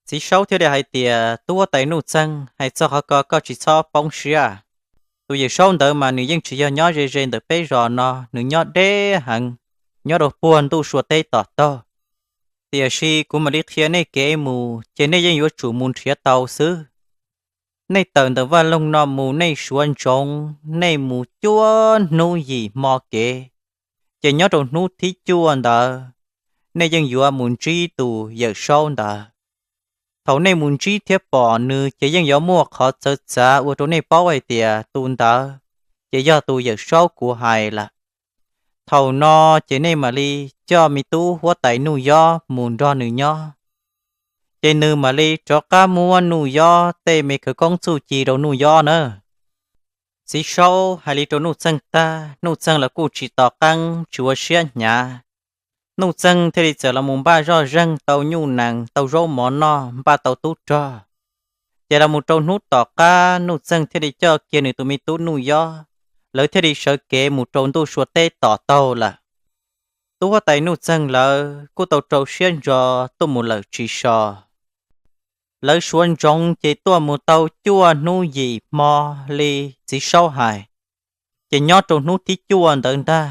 Txiv Saub thiaj li hais tias tuab tais Nuj Txeeg, hais txog qhov ko koj tsis txhob poob siab. Tus Yawm Saub ntawd mas nws yeej tsis yog nyob ze ze ntawm peb zos no, nws nyob deb heev, nyob rau puag ntuj sua teb tom taug. Tiam sis kuv mam li qhia nej kev mus ces nej yeej yuav tsum mus nrhiav tau xwb. Nej tawm ntawm vaj loog no mus nej suav ntsoov, nej mus cuaj hnub yim hmo kev, ces nyob rau hnub thib cuaj ntawd, nej yeej yuav mus ntsib tus Yawm Saub ntawd. Thaum nej mus ntsib thiab pom nws ces yeej yuav muaj qhov txawv txav ua rau nej paub hais tias tus ntawd ces yog tus Yawm Saub kuv hais lawm. Thaum no ces nej mam li coj me tub huab tais Nuj Yob mus nrog nws nyob, ces nws mam li rov qab muab Nuj Yob tej me khawv koob txuj ci rau Nuj Yob na. Txiv Saub hais li rau Nuj Txeeg tag, Nuj Txeeg los kuj tsis tos qeeb tsis ua siab hnyav. Nuj Txeeg thiaj li txawm los mus npaj zoj zeeg tau nyuj nees tau zaub mov noj, npaj tau tub rog. Ces los mus rau hnub tom qab Nuj Txeeg thiaj li coj kiag nws tus me tub Nuj Yob, lawv thiaj li sawv kev mus rau ntuj sua teb tom taug lawm. Tub huab tais Nuj Txeeg lawv kuj tau rau siab ntso tuaj mus lawm tsis so. Lawv suav ntsoov ces tuaj mus tau cuaj hnub yim hmo li txiv saub hais, ces nyob rau hnub thib cuaj ntawd ntag,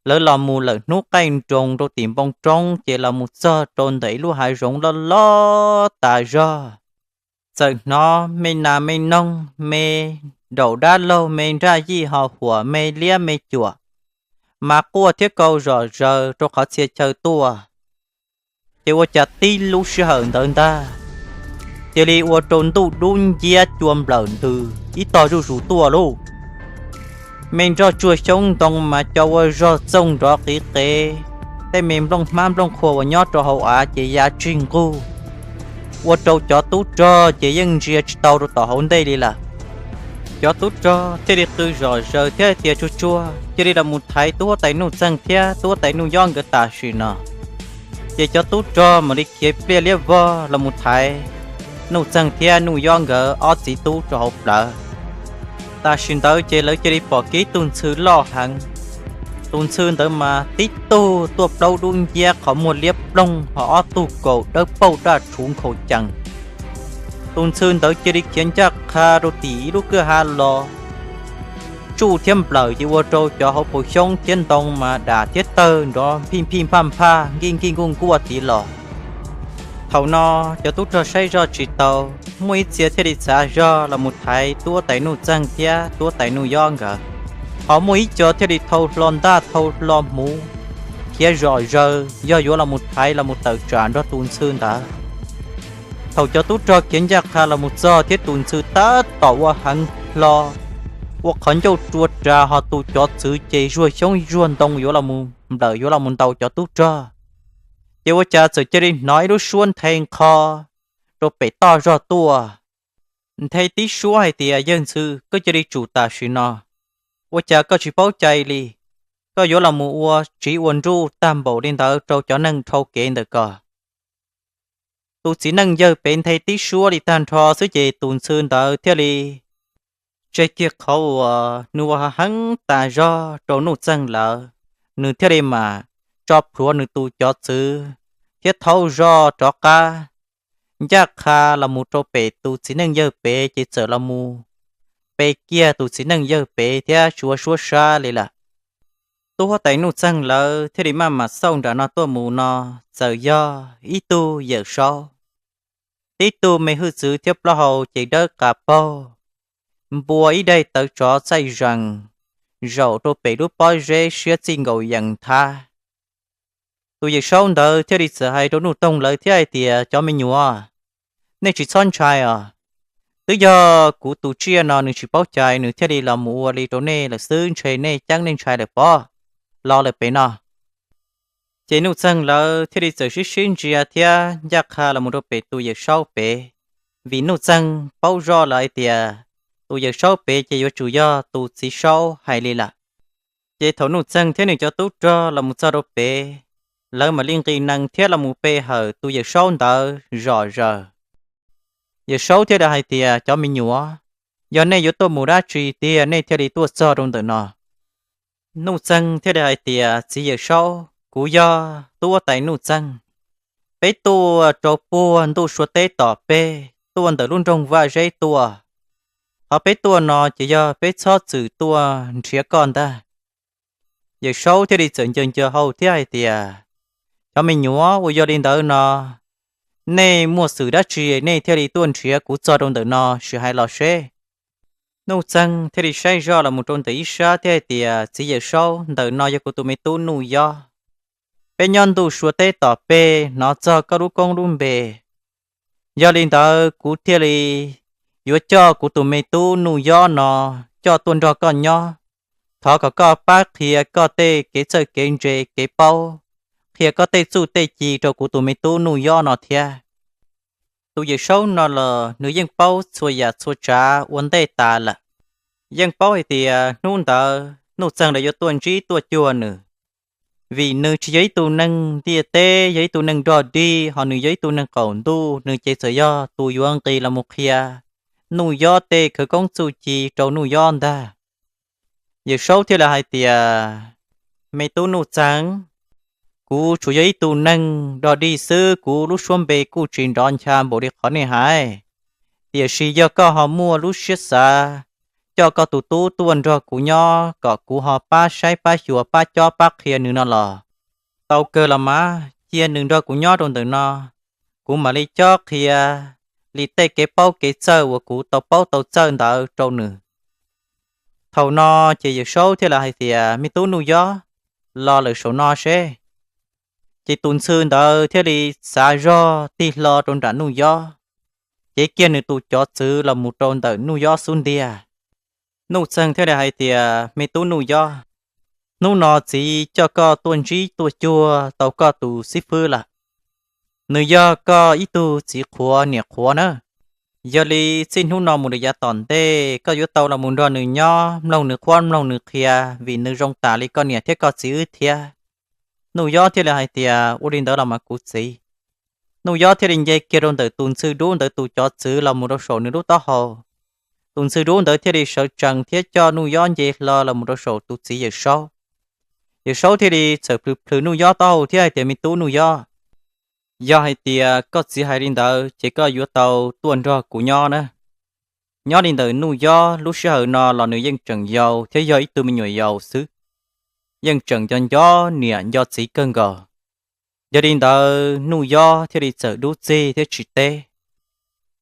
lawv los mus lawm hnub qaij nroos rau tim npoo roob ces los mus txog rau ntawm ib lub hav zoov loj loj tas zog. Txawm hnov me nas me noog, me daum dab laug, me nraj yij ho huam, me liab me cuam, mas quaj thiab kaw zom zaws rau qhov txhia chaw tuaj. Ces ua cas tib lub sij hawm ntawd ntag, cia li ua rau ntuj dub nciab cua nplawm ntws ib tog zuj zus tuaj lauj. Me nroj tsuag xyoob ntoo mas co ua zog txooj nrov qiv qev, tej me nplooj hmab nplooj qhua uas nyob rau hauv av ces ya tsig nqug, ua rau cov tub rog ces yeej ntsia tsis tau rau tom hauv ntej li lawm. Cov tub rog thiaj li qw zom zaws thiab hais tias tsuag tsuag cia li los mus thaiv tub huab tais Nuj Txeeg thiab tub huab tais Nuj Yob nkawd tam sim no. Ces cov tub rog mam li khiav pliaj liab vog los mus thaiv Nuj Txeeg thiab Nuj Yob nkawd ob txiv tub rau hauv plawv. Tam sim ntawd ces lawv cia li pom kiag tus ntxhw loj heev. Tus ntxhw ntawd mas tib tug tuaj plaub dub nciab qhov muag liab ploog ho ob tug kaus dawb paug daj rhuv nkhaus cees. Tus ntxhw ntawd cia li khiav ncaj qha rau tim ib lub kwj ha los, tsuj thiab nplawm ces ua rau cov hauv paus xyoob thiab ntoo mas dam thiab tawg nrov nphij nphij nphaj nphaj nkij nkij nkuj nkuaj tid los. Thaum no cov tub rog saib zoj tsis tau, muaj ib txhia thiaj li txav zog los mus thaiv tub huab tais Nuj Txeeg thiab tub huab tais Nuj Yob nkawd, ho muaj ib co thiaj li thau hlo ntaj thau hlo hmuv, khiav zom zaws yog yuav los mus thaiv los mus tawm tsam nrog tus ntxhw ntawd. Thaum cov tub rog khiav ncaj qha los mus txog thiab tus ntxhw tab tom ua heev hlo, ua qhov ncauj rua ras ho tus cov txwv ces zuag xyoob zuag ntoo yuav los mus nplawm yuav los mus ntaus cov tub rog, ces ua cas txawm cia li hnov ib lub suab nthe nqho rau pem toj zog tuaj. Nthe tib suab hais tias, Yawg ntxhw, koj cia li tsum tam sim no. Ua cas koj tsis paub cai li? Koj yuav los mus ua tsiv ua nruj tag npaum li ntawd rau cov neeg dhau kev ntawm ko. Tus txiv neej yawg pem nthe tib suab li tag nrho xwb ces tus ntxhw ntawd thiaj li tseg kiag qhov uas nws ua heev tas zog rau Nuj Txeeg lawm, nws thiaj li mam tso plhuav nws tus cov txwv thiab thaub zoj rov qab ncaj qha los mus rau pem tus txiv neej yawg pem ces txawm los mus pe kiag tus txiv neej yawg pem thiab tsis ua suab sab li lawm. Tub huab tais Nuj Txeeg lawv thiaj li maj mam xauj nram no tuaj mus no, txawm yog ib tug Yawm Saub. Tib tug me hwj txwv thiab plaub hau ces dawb qas paug, npua ib daim tawv tsov txaij zees, zaum rau pem lub pob zeb siab txij nkaus yees nthab. Tus Yawm Saub ntawd thiaj li txawm hais rau Nuj Toog lawv thiab hais tias, Cov me nyuam, nej tsis txhob ntshai os. Twb yog kuv tus tsiaj no nws tsis paub cai nws thiaj li los mus ua li rau nej lawm xwb, ntshe nej ceeb nej ntshai lawm pob. Los lawm pem no. Ces Nuj Txeeg lawv thiaj li txawm sib sib ntsia thiab ncaj qha los mus rau pem tus Yawm Saub pem, vim Nuj Txeeg paub zoj lawm hais tias tus Yawm Saub pem ces yuav tsum yog tus txiv saub hais li lawm. Ces thaum Nuj Txeeg thiab nws cov tub rog los mus txog rau pem, lawv mam li nqis nees thiab los mus pe hawm tus Yawm Saub ntawd zom zaws. Yawm Saub thiaj li hais tias, Cov me nyuam, yog nej yuav tuaj mus dab tsi tiag nej thiaj li tuaj txog rau ntawm no? Nuj Txeeg thiaj li hais tias, Txiv Yawm Saub, kuv yog tub huab tais Nuj Txeeg. Peb tuaj rau puag ntuj sua teb tom peb, tuaj ntawm lub nroog Vaj Zeb tuaj. Qhov peb tuaj no ces yog peb txhob txwm tuaj nrhiav koj ntag. Yawm Saub thiaj li txawm ncaws ncaws hau thiab hais tias, Cov me nyuam, uas yog li ntawd no, nej muaj xwm dab tsi nej thiaj li tuaj nrhiav kuv txog rau ntawm no, sim hais los seb. Nuj Txeeg thiaj li saib zoj los mus rau ntawm ib sab thiab hais tias, Txiv Yawm Saub, ntawm no yog kuv tus me tub Nuj Yob. Peb nyob ntuj sua teb tom peb hnov txog koj lub koob lub npe. Yog li ntawd kuv thiaj li yuav coj kuv tus me tub Nuj Yob no coj tuaj nrog koj nyob. Thov kom koj pab qhia koj tej kev txawj kev ntse kev paub, qhia koj tej txuj tej ci rau kuv tus me tub Nuj Yob no thiab. Tus Yawm Saub no los nws yeej paub txhua yam txhua tsav ua ntej tas lawm. Yeej paub hais tias hnub ntawd Nuj Txeeg lawv yuav tuaj ntsib tuaj cuag nws, vim nws tsis yog ib tug neeg ntiaj teb, yog ib tug neeg dog dig, ho nws yog ib tug neeg qaum ntuj, nws ces txawm yog tus yuav nqis los mus qhia Nuj Yob tej khawv koob txuj ci rau Nuj Yob ntag. Yawm Saub thiaj li hais tias, Me tub Nuj Txeeg, kuv tsuas yog ib tug neeg dog dig xwb, kuv lub suab npe kuj tsis nrov ncha npaum li qhov nej hais. Tiam sis yog koj ho muaj lub siab xav coj koj tus tub tuaj nrog kuv nyob kom kuv ho pab saib pab xyuas pab cob pab qhia nws no los tau kawg los mas, cia nws nrog kuv nyob rau ntawm no, kuv mam li cob qhia li tej kev paub kev txawj uas kuv tau paub tau txawj ntawd rau nws. Thaum no ces Yawm Saub thiaj li hais tias, Me tub Nuj Yob, los lawm saum no seb. Ces tus ntxhw ntawd thiaj li xav zog tig hlo rau nram Nuj Yob, cev kiag nws tus cov txwv los mus rau ntawm Nuj Yob xub ntiag. Nuj Txeeg thiaj li hais tias, Me tub Nuj Yob, hnub no txiv coj koj tuaj ntsib tuaj cuag tau koj tus xib fwb lawm. Nws yog koj ib tug txiv qhuav niam qhuav na. Yog li txij hnub no mus rau yav tom ntej koj yuav tau los mus nrog nws nyob, mloog nws qhuab mloog nws qhia, vim nws zoo tas li koj niam thiab koj txiv wb thiab. Nuj Yob thiaj li hais tias, Ua li ntawd los mas kuv txiv. Nuj Yob thiaj li nce kiag rau ntawm tus ntxhw dub ntawd tus cov txwv los mus rau saum nws lub taub hau. Tus ntxhw dub ntawd thiaj li sawv tsees thiab coj Nuj Yob nce hlo los mus rau saum tus txiv Yawm Saub. Yawm Saub thiaj li txawm plhws plhws Nuj Yob taub hau thiab hais tias, Me tub Nuj Yob, yog hais tias koj txiv hais li ntawd ces koj yuav tau tuaj nrog kuv nyob na. Nyob li ntawm Nuj Yob lub sij hawm no los nws yeej tseem yau thiab yog ib tug me nyuam yaus xwb, yeej tseem nco nco niam nco txiv kawg nkaus. Yog li ntawd Nuj Yob thiaj li txawm dub txig thiab tsis teb.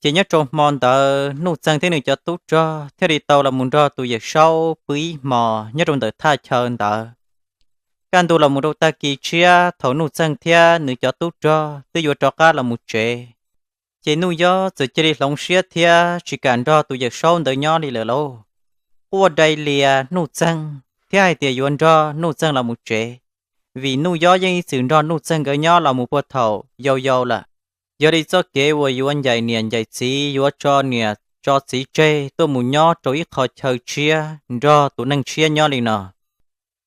Ces nyob rau hmo ntawd Nuj Txeeg thiab nws cov tub rog thiaj li tau los mus nrog tus Yawm Saub pw ib hmos nyob rau ntawm thaj chaw ntawd. Kaj ntug los mus rau tag kis tshiab thaum Nuj Txeeg thiab nws cov tub rog twb yuav rov qab los mus tsev, ces Nuj Yob txawm cia li hloov siab thiab tsis kam nrog tus Yawm Saub ntawd nyob li lawm lauj. Quaj dai lias Nuj Txeeg thiab hais tias yuav nrog Nuj Txeeg los mus tsev, vim Nuj Yob yeej ib txwm nrog Nuj Txeeg nkawd nyob los mus puag thaum yau yau lawm. Yog li txoj kev uas yuav ncaim niam ncaim txiv, yuav tso niam tso txiv tseg tuaj mus nyob rau ib qho chaw tshiab nrog tus neeg tshiab nyob li no,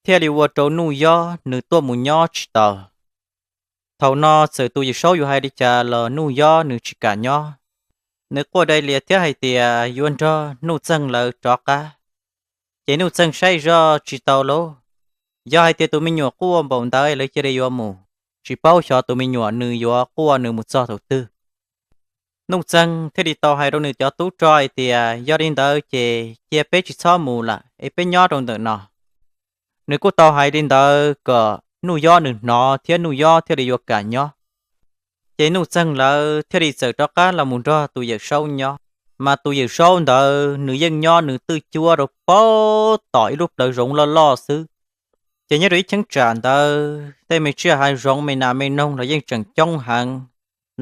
thiaj li ua rau Nuj Yob nws tuaj mus nyob tsis tau. Thaum no txawm tus Yawm Saub yuav hais li cas los Nuj Yob nws tsis kam nyob. Nws quaj dai lias thiab hais tias yuav nrog Nuj Txeeg lawv rov qab. Ces Nuj Txeeg saib zoj tsis tau lauj, yog hais tias tus me nyuam quaj npaum ntawd lawv cia li yuav mus, tsis paub xyov tus me nyuam nws yuav quaj nws mus txog thaum twg. Nuj Txeeg thiaj li tau hais rau nws cov tub rog hais tias, Yog li ntawd ces cia peb tsis txhob mus lawm es peb nyob rau ntawm no. Nws kuj tau hais li ntawd kom Nuj Yob nws hnov thiab Nuj Yob thiaj li yuav kam nyob. Ces Nuj Txeeg lawv thiaj li txawm rov qab los mus nrog tus Yawm Saub nyob. Mas tus Yawm Saub ntawd nws yeej nyob nws twj cuab rau paub tom ib lub plawv zoov loj loj xwb. Ces nyob rau ib cheeb tsam ntawd tej me tsiaj hav zoov me nas me noog los yeej tseem coob heev.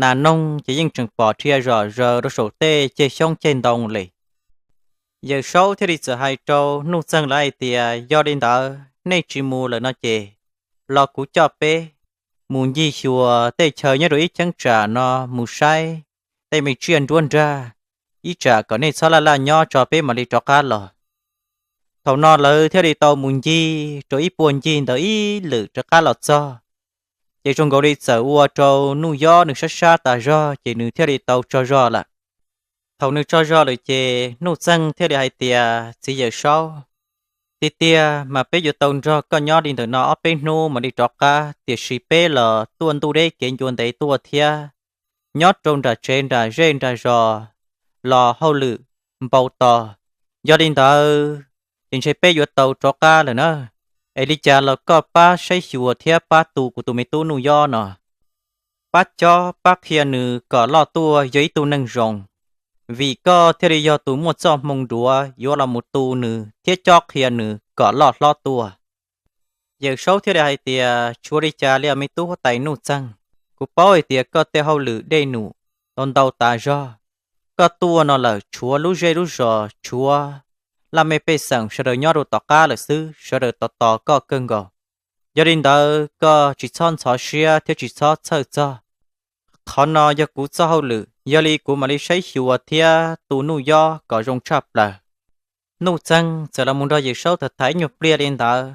Nas noog ces yeej tseem pom dhia zom zaws rau saum tej ceg xyoob ceg ntoo li. Yawm Saub thiaj li txawm hais rau Nuj Txeeg lawv hais tias, Yog li ntawd nej tsis mus lawm no ces los kuv coj peb mus ncig xyuas tej chaw nyob rau ib cheeb tsam no mus saib tej me tsiaj nruab nrag, ib tsam kom nej txhob laj laj nyob tso peb mam li rov qab los. Thaum no lawv thiaj li tau mus ncig rau ib puag ncig ntawd ib lwm rov qab los txog. Ces zoo nkaus li txawm ua rau Nuj Yob nws sab sab tas zog ces nws thiaj li tau tsaug zog lawm. Thaum nws tsaug zog lawm ces Nuj Txeeg thiaj li hais tias, Txiv Yawm Saub, tiag tiag mas peb yuav tau nrog koj nyob li ntawm no ob peb hnub mam li rov qab, tiam sis peb los tuaj ntuj deb kev ncua ntev tuaj thiab, nyob rau nram tsev nram zej nram zos los hauj lwm npau tos. Yog li ntawd ces ntshe peb yuav tau rov qab lawm na. Es li cas los koj pab saib xyuas thiab pab tu kuv tus me tub Nuj Yob no, pab cob pab qhia nws kom loj tuaj yog ib tug neeg zoo, vim koj thiaj li yog tus muaj txoj hmoo duav yuav los mus tu nws thiab cob qhia nws kom loj hlob tuaj. Yawm Saub thiaj li hais tias, Tsis ua li cas li os me tub huab tais Nuj Txeeg. Kuv paub hais tias koj tej hauj lwm dej num ntau ntau tas zog. Koj tuaj no lawm tshuav lub zej lub zos, tshuav laj mej pej xeem sawv daws nyob rau tom qab lawm xwb, sawv daws tos tos koj kawg nkaus. Yog li ntawd koj tsis txhob ntxhov siab thiab tsis txhob txhawj txog. Qhov no yog kuv txoj hauj lwm, yog li kuv mam li saib xyuas thiab tu Nuj Yob kom zoo tshaj plaws. Nuj Txeeg txawm los mus nrog Yawm Saub tham tham ib nyuag pliag li ntawd,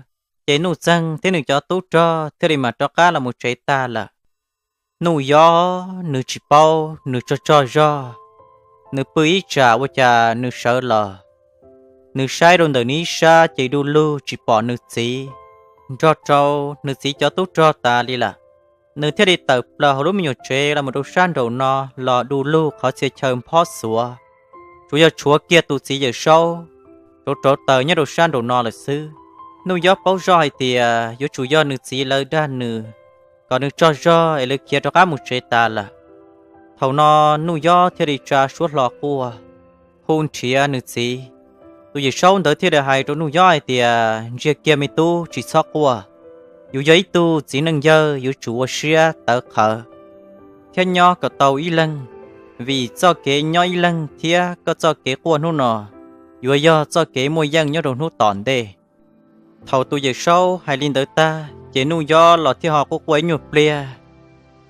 ces Nuj Txeeg thiab nws cov tub rog thiaj li mam rov qab los mus tsev tag lawm. Nuj Yob nws tsis paub, nws tsaug tsaug zog, nws pw ib tsam ua cas nws sawv los, nws saib rau ntawm nws ib sab ces du lug tsis pom nws txiv. nrog rau nws txiv cov tub rog tas li lawm. Nws thiaj li tawm plaws hauv lub me nyuam tsev los mus rau sab nraum no los du lug qhov txhia chaw nphob xuav, tsuas yog tshuav kiag tus txiv Yawm Saub rauv rauv taws nyob rau sab nraum no lawm xwb. Nuj Yob paub zoj hais tias yuav tsum yog nws txiv lawv dag nws kom nws tsaug zog es lawv khiav rov qab mus tsev tas lawm. Thaum no Nuj Yob thiaj li tsa suab hlo quaj, hu nrhiav nws txiv. Tus Yawm Saub ntawd thiaj li hais rau Nuj Yob hais tias, Ntsiag kiag me tub, tsis txhob quaj. Yus yog ib tug txiv neej yawg, yuav tsum ua siab tawv qhawv thiab nyob kom tau ib leeg, vim txoj kev nyob ib leeg thiab koj txoj kev quaj hnub no yuav yog txoj kev muaj yeej nyob rau hnub tom ntej. Thaum tus Yawm Saub hais li ntawd tag ces Nuj Yob los thiaj ho quaj quaj ib nyuag pliag.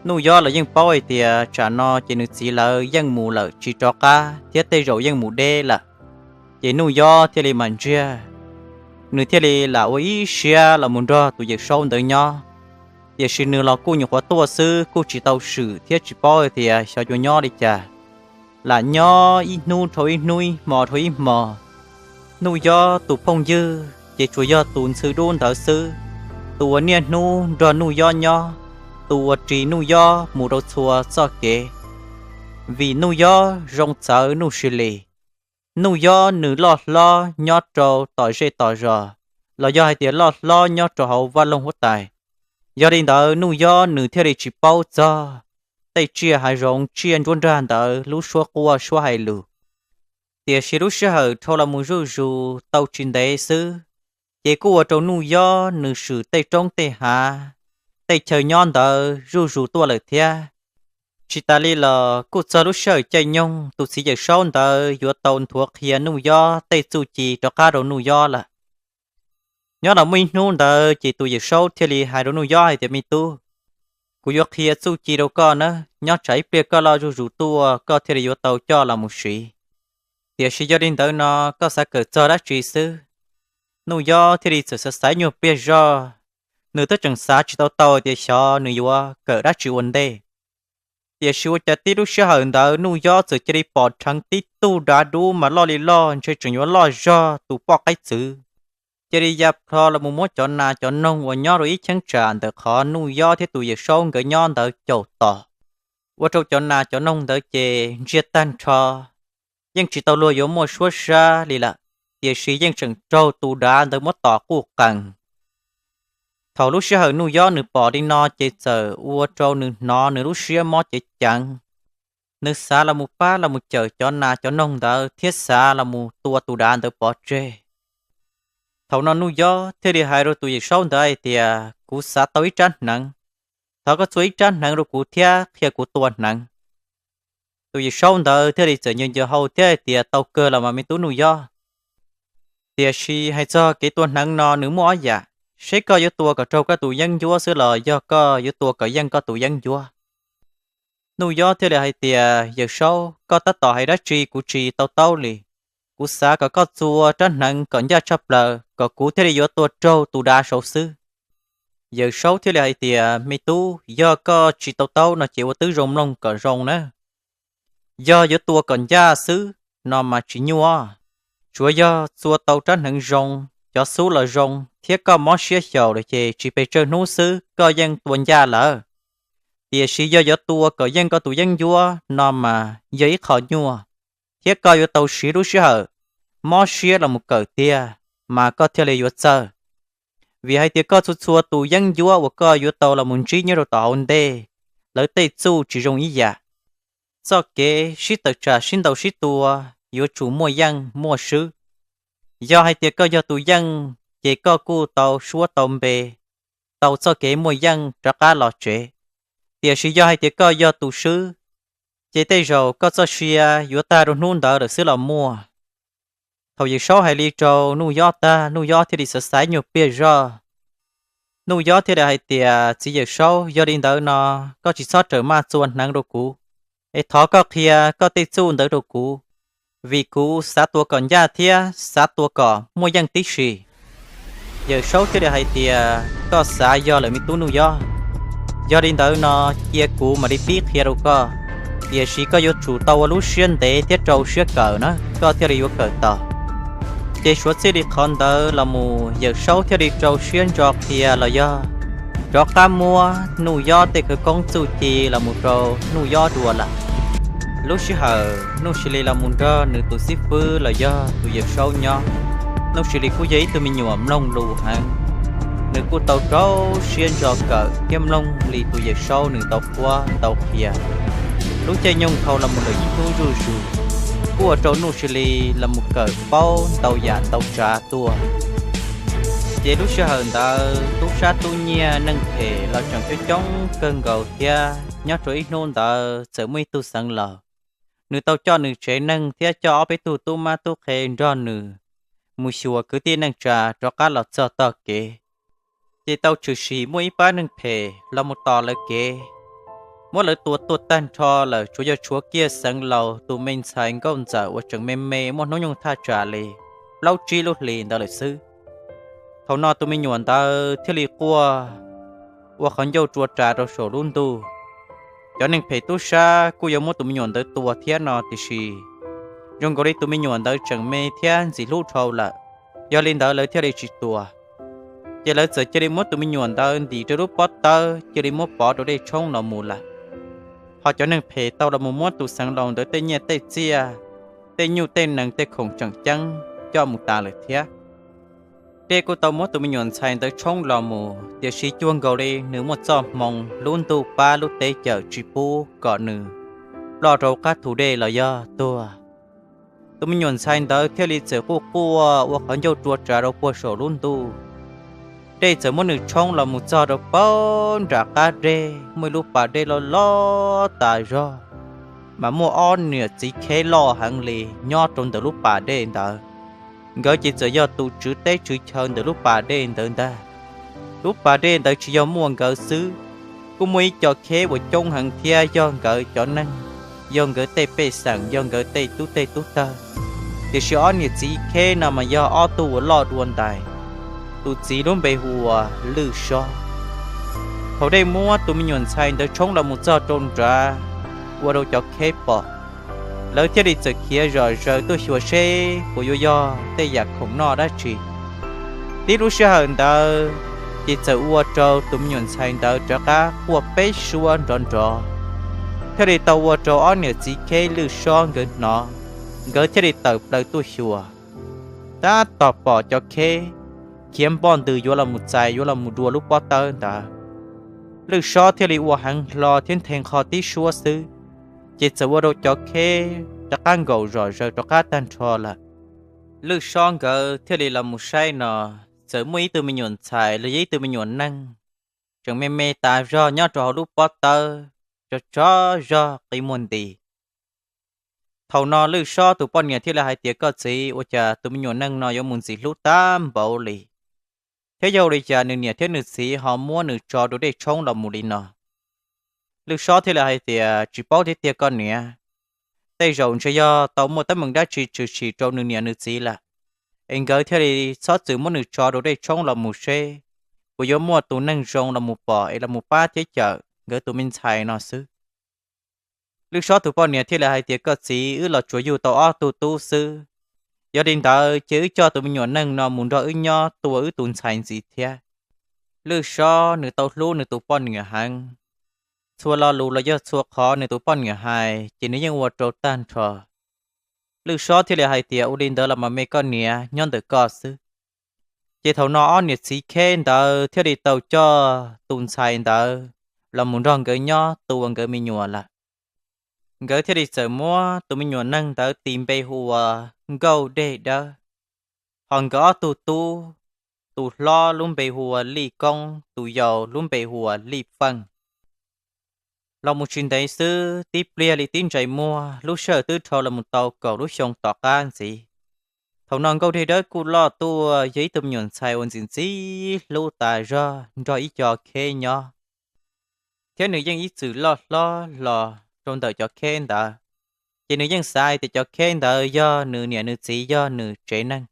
Nuj Yob los yeej paub hais tias tsam no ces nws txiv lawv yeej mus lawm tsis rov qab thiab tej zaum yeej mus deb lawm. Ces Nuj Yob thiaj li mam ntsiag, nws thiaj li lam ua ib siab los mus nrog tus Yawm Saub ntawd nyob. Tiam sis nws los kuj nyuam qhuav tuaj xwb, kuj tsis tau swm thiab tsis paub hais tias xyov yuav nyob li cas. Lam nyob ib hnub dhau ib hnub, ib hmo dhau ib hmo. Nuj Yob tus phooj ywg ces tsuas yog tus ntxhw dub ntawd xwb, tus uas niaj hnub nrog Nuj Yob nyob, tus uas ris Nuj Yob mus rau txhua txoj kev, vim Nuj Yob zoo txawv Nuj Sis Lis. Nuj Yob nws loj hlob nyob rau tom zej tom zos, los yog hais tias loj hlob nyob rau hauv vaj loog huab tais. Yog li ntawd Nuj Yob nws thiaj li tsis paub txog tej tsiaj hav zoov tsiaj nruab nrag ntawd lub suab quaj suab hais lus. Tiam sis lub sij hawm dhau los mus zuj zus tau tsis ntev xwb, ces kuj ua rau Nuj Yob nws swm tej roob tej hav, tej chaw nyob ntawd zuj zus tuaj lawm thiab. Tsis tas li los kuj txog lub sij hawm caij nyoog tus txiv Yawm Saub ntawd yuav tau nthuav qhia Nuj Yob tej txuj ci rov qab rau Nuj Yob lawm. Nyob los muaj ib hnub ntawd ces tus Yawm Saub thiaj li hais rau Nuj Yob hais tias, Me tub, kuv yuav qhia txuj ci rau koj na, nyob tsam ib pliag koj loj zuj zus tuaj koj thiaj li yuav tau coj los mus siv. Tiam sis yog li ntawd no koj xav kawm txog dab tsi xwb? Nuj Yob thiaj li txawm xav xav nyuag pliag zog, nws twb tseem xav tsis tau tau tias xyov nws yuav kawm dab tsi ua ntej. Tiam sis ua cas tib lub sij hawm ntawd Nuj Yob txawm cia li pom dheev tib tug dav dub mas loj li loj ntshe tseem yuav loj zog tus poj qaib txwv, cia li ya plho los mus muab cov nas cov noog uas nyob rau ib cheeb tsam ntawm qhov Nuj Yob thiab tus Yawm Saub nkawd nyob ntawd caum tom, ua rau cov nas cov noog ntawd ces ntsiag tag nrho, yeej tsis tau luag yuav muaj suab sab li lawm, tiam sis yeej tseem raug tus dav ntawd muab tom quj qees. Thaum lub sij hawm Nuj Yob nws pom li no ces txawm ua rau nws hnov nws lub siab mob ceev ceev. Nws xav los mus pab los mus cawm cov nas cov noog ntawd thiab xav los mus tua tus dav ntawd pov tseg. Thaum no Nuj Yob thiaj li hais rau tus Yawm Saub ntawd hais tias, Kuv xav tau ib rab hneev, thov koj txua ib rab hneev rau kuv thiab qhia kuv tua hneev. Tus Yawm Saub ntawd thiaj li txawm nco nco hau thiab hais tias, Tau kawg los mas me tub Nuj Yob. Tiam sis hais txog kev tua hneev no nws muaj ob yam, seb koj yuav tua kom raug koj tus yeeb ncuab xwb los yog koj yuav tua kom yeej koj tus yeeb ncuab. Nuj Yob thiaj li hais tias, Yawm Saub, koj tab tom hais dab tsi kuv tsis tau taub li. Kuv xav kom koj txua rab hneev kom ncaj tshaj plaws kom kuv thiaj li yuav tua raug tus dav saud xwb. Yawm Saub thiaj li hais tias, Me tub, yog koj tsis tau taub no ces ua tib zoo mloog kom zoo na. Yog yuav tua kom ncaj xwb no mas tsis nyuaj, tsuav yog txua tau rab hneev zoo, cov xub los zoo thiab koj mob siab xyaum lawm ces tsis pes tsawg hnub xwb koj yeej tua ncaj lawm. Tiam sis yog yuav tua kom yeej koj tus yeeb ncuab no mas yog ib qho nyuaj, thiab koj yuav tau siv lub sij hawm, mob siab los mus kawm tiag, mas koj thiaj li yuav txawj. Vim hais tias koj txhua txhua tus yeeb ncuab uas koj yuav tau los mus ntsib nyob rau tom hauv ntej, lawv tej txuj tsis zoo ib yam. Txoj kev sib tawm tsam sib ntaus sib tua yuav tsum muaj yeej muaj swb. Yog hais tias koj yog tus yeej, ces koj kuj tau suab tau npe, tau txoj kev muaj yeej rov qab los tsev. Tiam sis yog hais tias koj yog tus swb, ces tej zaum koj txoj sia yuav tag rau hnub ntawd lawm xwb los muaj. Thaum Yawm Saub hais li rau Nuj Yob tag, Nuj Yob thiaj li xav xav nyuag pliag zog. Nuj Yob thiaj li hais tias, Txiv Yawm Saub, yog li ntawd no koj tsis txhob rawm maj txua hneev rau kuv, es thov koj qhia koj tej txuj ntawd rau kuv, vim kuv xav tua kom ncaj thiab xav tua kom muaj yeej tib si. Yawm Saub thiaj li hais tias, Koj xav yog lawm me tub Nuj Yob. Yog li ntawd no cia kuv mam li pib qhia rau koj, tiam sis koj yuav tsum tau ua lub siab ntev thiab rau siab kawm na koj thiaj li yuav kawm tau. Ces suav txij li qhov ntawd los mus Yawm Saub thiaj li rau siab ntso qhia los yog rov qab muab Nuj Yob tej khawv koob txuj ci los mus rau Nuj Yob dua lawm. Lub sij hawm Nuj Sis Lis los mus nrog nws tus xib fwb los yog tus Yawm Saub nyob, Nuj Sis Lis kuj yog ib tug me nyuam mloog lus heev. Nws kuj tau rau siab ntso kawm thiab mloog li tus Yawm Saub nws tau qhuab tau qhia. Lub caij nyoog dhau los mus lawm ib hnub zuj zus, kuj ua rau Nuj Sis Lis los mus kawm paub ntau yam ntau tsav tuaj. Ces lub sij hawm ntawd tub sab tub nyiag neeg phem los tseem coob coob kawg nkaus thiab. Nyob rau ib hnub ntawd txawm muaj ib tug xeev laus, nws tau coj nws tsev neeg thiab coj ob peb tug tub mab tub qhe nrog nws mus xyuas kwv tij neej tsa rov qab los txog tog kev. Ces tau tshwm sim muaj ib pab neeg phem los mus tos lawv kev, muab lawv tua tuag tag nrho lawm, tsuas yog tshuav kiag xeev laus tus me ntxhais nkauj ntxawm uas tseem me me muaj hnub nyoog thaj tsam li plaub tsib lub hlis ntawd lawm xwb. Thaum no tus me nyuam ntawd thiaj li quaj ua qhov ncauj rua ras rau saum lub ntuj. Cov neeg phem tub sab kuj yuav muab tus me nyuam ntawd tua thiab no tiam sis zoo nkaus li tus me nyuam ntawd tseem me thiab ntxim hlub dhau lawm, yog li ntawd lawv thiaj li tsis tua. Ces lawv txawm cia li muab tus me nyuam ntawd ntim rau lub pob tawb cia li muab pov rau dej tshoob los mus lawm. Ho cov neeg phem tau los mus muab tus xeev laus ntawd tej nyiaj tej txiaj, tej nyuj tej nees tej khoom tseem ceeb coj mus tas lawm thiab. Dej kuj tau muab tus me nyuam ntxhais ntawd tshoob los mus, tiam sis cuag nkaus li nws muaj txoj hmoo lub ntuj pab lub teb cawm tsis pub kom nws ploj rau qab thu dej los yog tuag. Tus me nyuam ntxhais ntawd thiaj li txawm quaj quaj ua qhov ncauj rua ras rau puag saum lub ntuj. Dej txawm muab nws tshoob los mus txog rau puag nram qab dej muaj ib lub pas dej loj loj tas zog, mas muaj ob niam txiv kheb loj heev li nyob rau ntawm lub pas dej ntawd. Nkawd ces txawm yog tus tswv teb tswv chaw ntawm lub pas dej ntawd ntag. Lub pas dej ntawd tsis yog muaj nkawd xwb, kuj muaj ib co kheb uas coob heev thiab yog nkawd cov neeg, yog nkawd tej pej xeem, yog nkawd tej tub teg tub tawg. Tiam sis ob niam txiv kheb no mas yog ob tug uas loj dua ntais. Tus txiv lub npe hu ua Lwj Sob. Thaum dej muab tus me nyuam ntxhais ntawd tshoob los mus txog rau nrad, ua rau cov kheb pom, lawv thiaj li txawm khiav zom zaws tuaj xyuas seb puas yuav yog tej yam khoom noj dab tsi. Tib lub sij hawm ntawd ces txawm ua rau tus me nyuam ntxhais ntawd rov qab quaj peb suab nrov nrov, thiaj li tau ua rau ob niam txiv kheb Lwj Sob nkawd hnov, nkawd thiaj li tawm plaws tuaj xyuas. Tab tom pom cov kheb khiav npoj ntws yuav los mus txais yuav los mus dua lub pob tawb ntawd, Lwj Sob thiaj li ua heev hlo thiab nthe nqho tib suab xwb, ces txawm ua rau cov kheb rov qab nkaum zom zaws rov qab tag nrho lawm. Lwj Sob nkawd thiaj li los mus saib no, txawm muaj ib tug me nyuam ntxhais los yog ib tug me nyuam neeg tseem me me tas zog nyob rau hauv lub pob tawb, tso tso zog qi muag nti. Thaum no Lwj Sob tus poj niam thiaj li hais tias, Koj txiv, ua cas tus me nyuam neeg no yuav mus ntxim hlub tag npaum li, thiab yog ua li cas nws niam thiab nws txiv ho muab nws tso rau dej tshoob los mus li no? Lwj Sob thiaj li hais tias, Tsis paub thiab tiag koj niam. Tej zaum ntshe yog tau muaj teeb meem dab tsi tshwm sim rau nws niam nws txiv lawm, es nkawd thiaj li txhob txwm muab nws tso rau dej tshoob los mus seb puas yuav muaj tus neeg zoo los mus pom es los mus pab thiab cawm nkawd tus me ntxhais no xwb. Lwj Sob tus poj niam thiaj li hais tias, Koj txiv, wb los tsuas yug tau ob tug tub xwb. Yog li ntawd ces wb coj tus me nyuam neeg no mus nrog wb nyob tua wb tus ntxhais ntxiv thiab. Lwj Sob nws tau hlub nws tus poj niam heev. Txhua lo lus los yog txhua qhov nws tus poj niam hais ces nws yeej ua rau tag nrho. Lwj Sob thiaj li hais tias, Ua li ntawd los mas me koj niam, nyob ntawm koj xwb. Ces thaum no ob niam txiv kheb ntawd thiaj li tau coj tus ntxhais ntawd los mus nrog nkawd nyob tua nkawd me nyuam lawm. Nkawd thiaj li txawm muab tus me nyuam neeg ntawd tis npe hu ua Nkauj Dej Dawb. Ho nkawd ob tug tub, tus hlob lub npe hu ua Lij Koob, tus yau lub npe hu ua Lij Feej. Los mus tsis ntev xwb, tib pliag li tib ntsais muag, lub sij hawm twb dhau los mus tau kaum lub xyoo tom qab ntxiv. Thaum no Nkauj Dej Dawb kuj loj tuaj, yog ib tug me nyuam ntxhais uas ntxim ntxim hlub tas zog nrog ib co kheb nyob, thiab nws yeej ib txwm loj hlob los rau ntawm cov kheb ntawd, ces nws yeej xav hais tias cov kheb ntawd yog nws niam nws txiv, yog nws tsev neeg.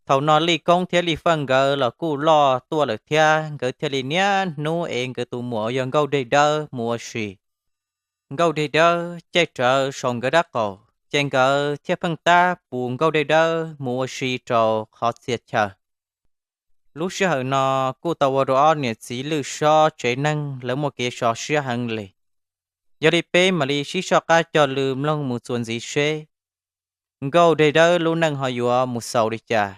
Thaum no Lij Koob thiab Lij Feej nkawd los kuj loj tuaj lawm thiab, nkawd thiaj li niaj hnub ev nkawd tus muam uas yog Nkauj Dej Dawb mus ua si. Nkauj Dej Dawb caij rawv saum nkawd dab qaum, Ces nkawd thiaj pheej tab pus Nkauj Dej Dawb mus ua si rau qhov txhia chaw. Lub sij hawm no kuj tau ua rau ob niam txiv Lwj Sob tsev neeg lawv muaj kev sov siab heev li. Yog li peb mam li sib soj qab cog lw mloog mus txuas ntxiv seb Nkauj Dej Dawb lub neej ho yuav mus xaus li cas,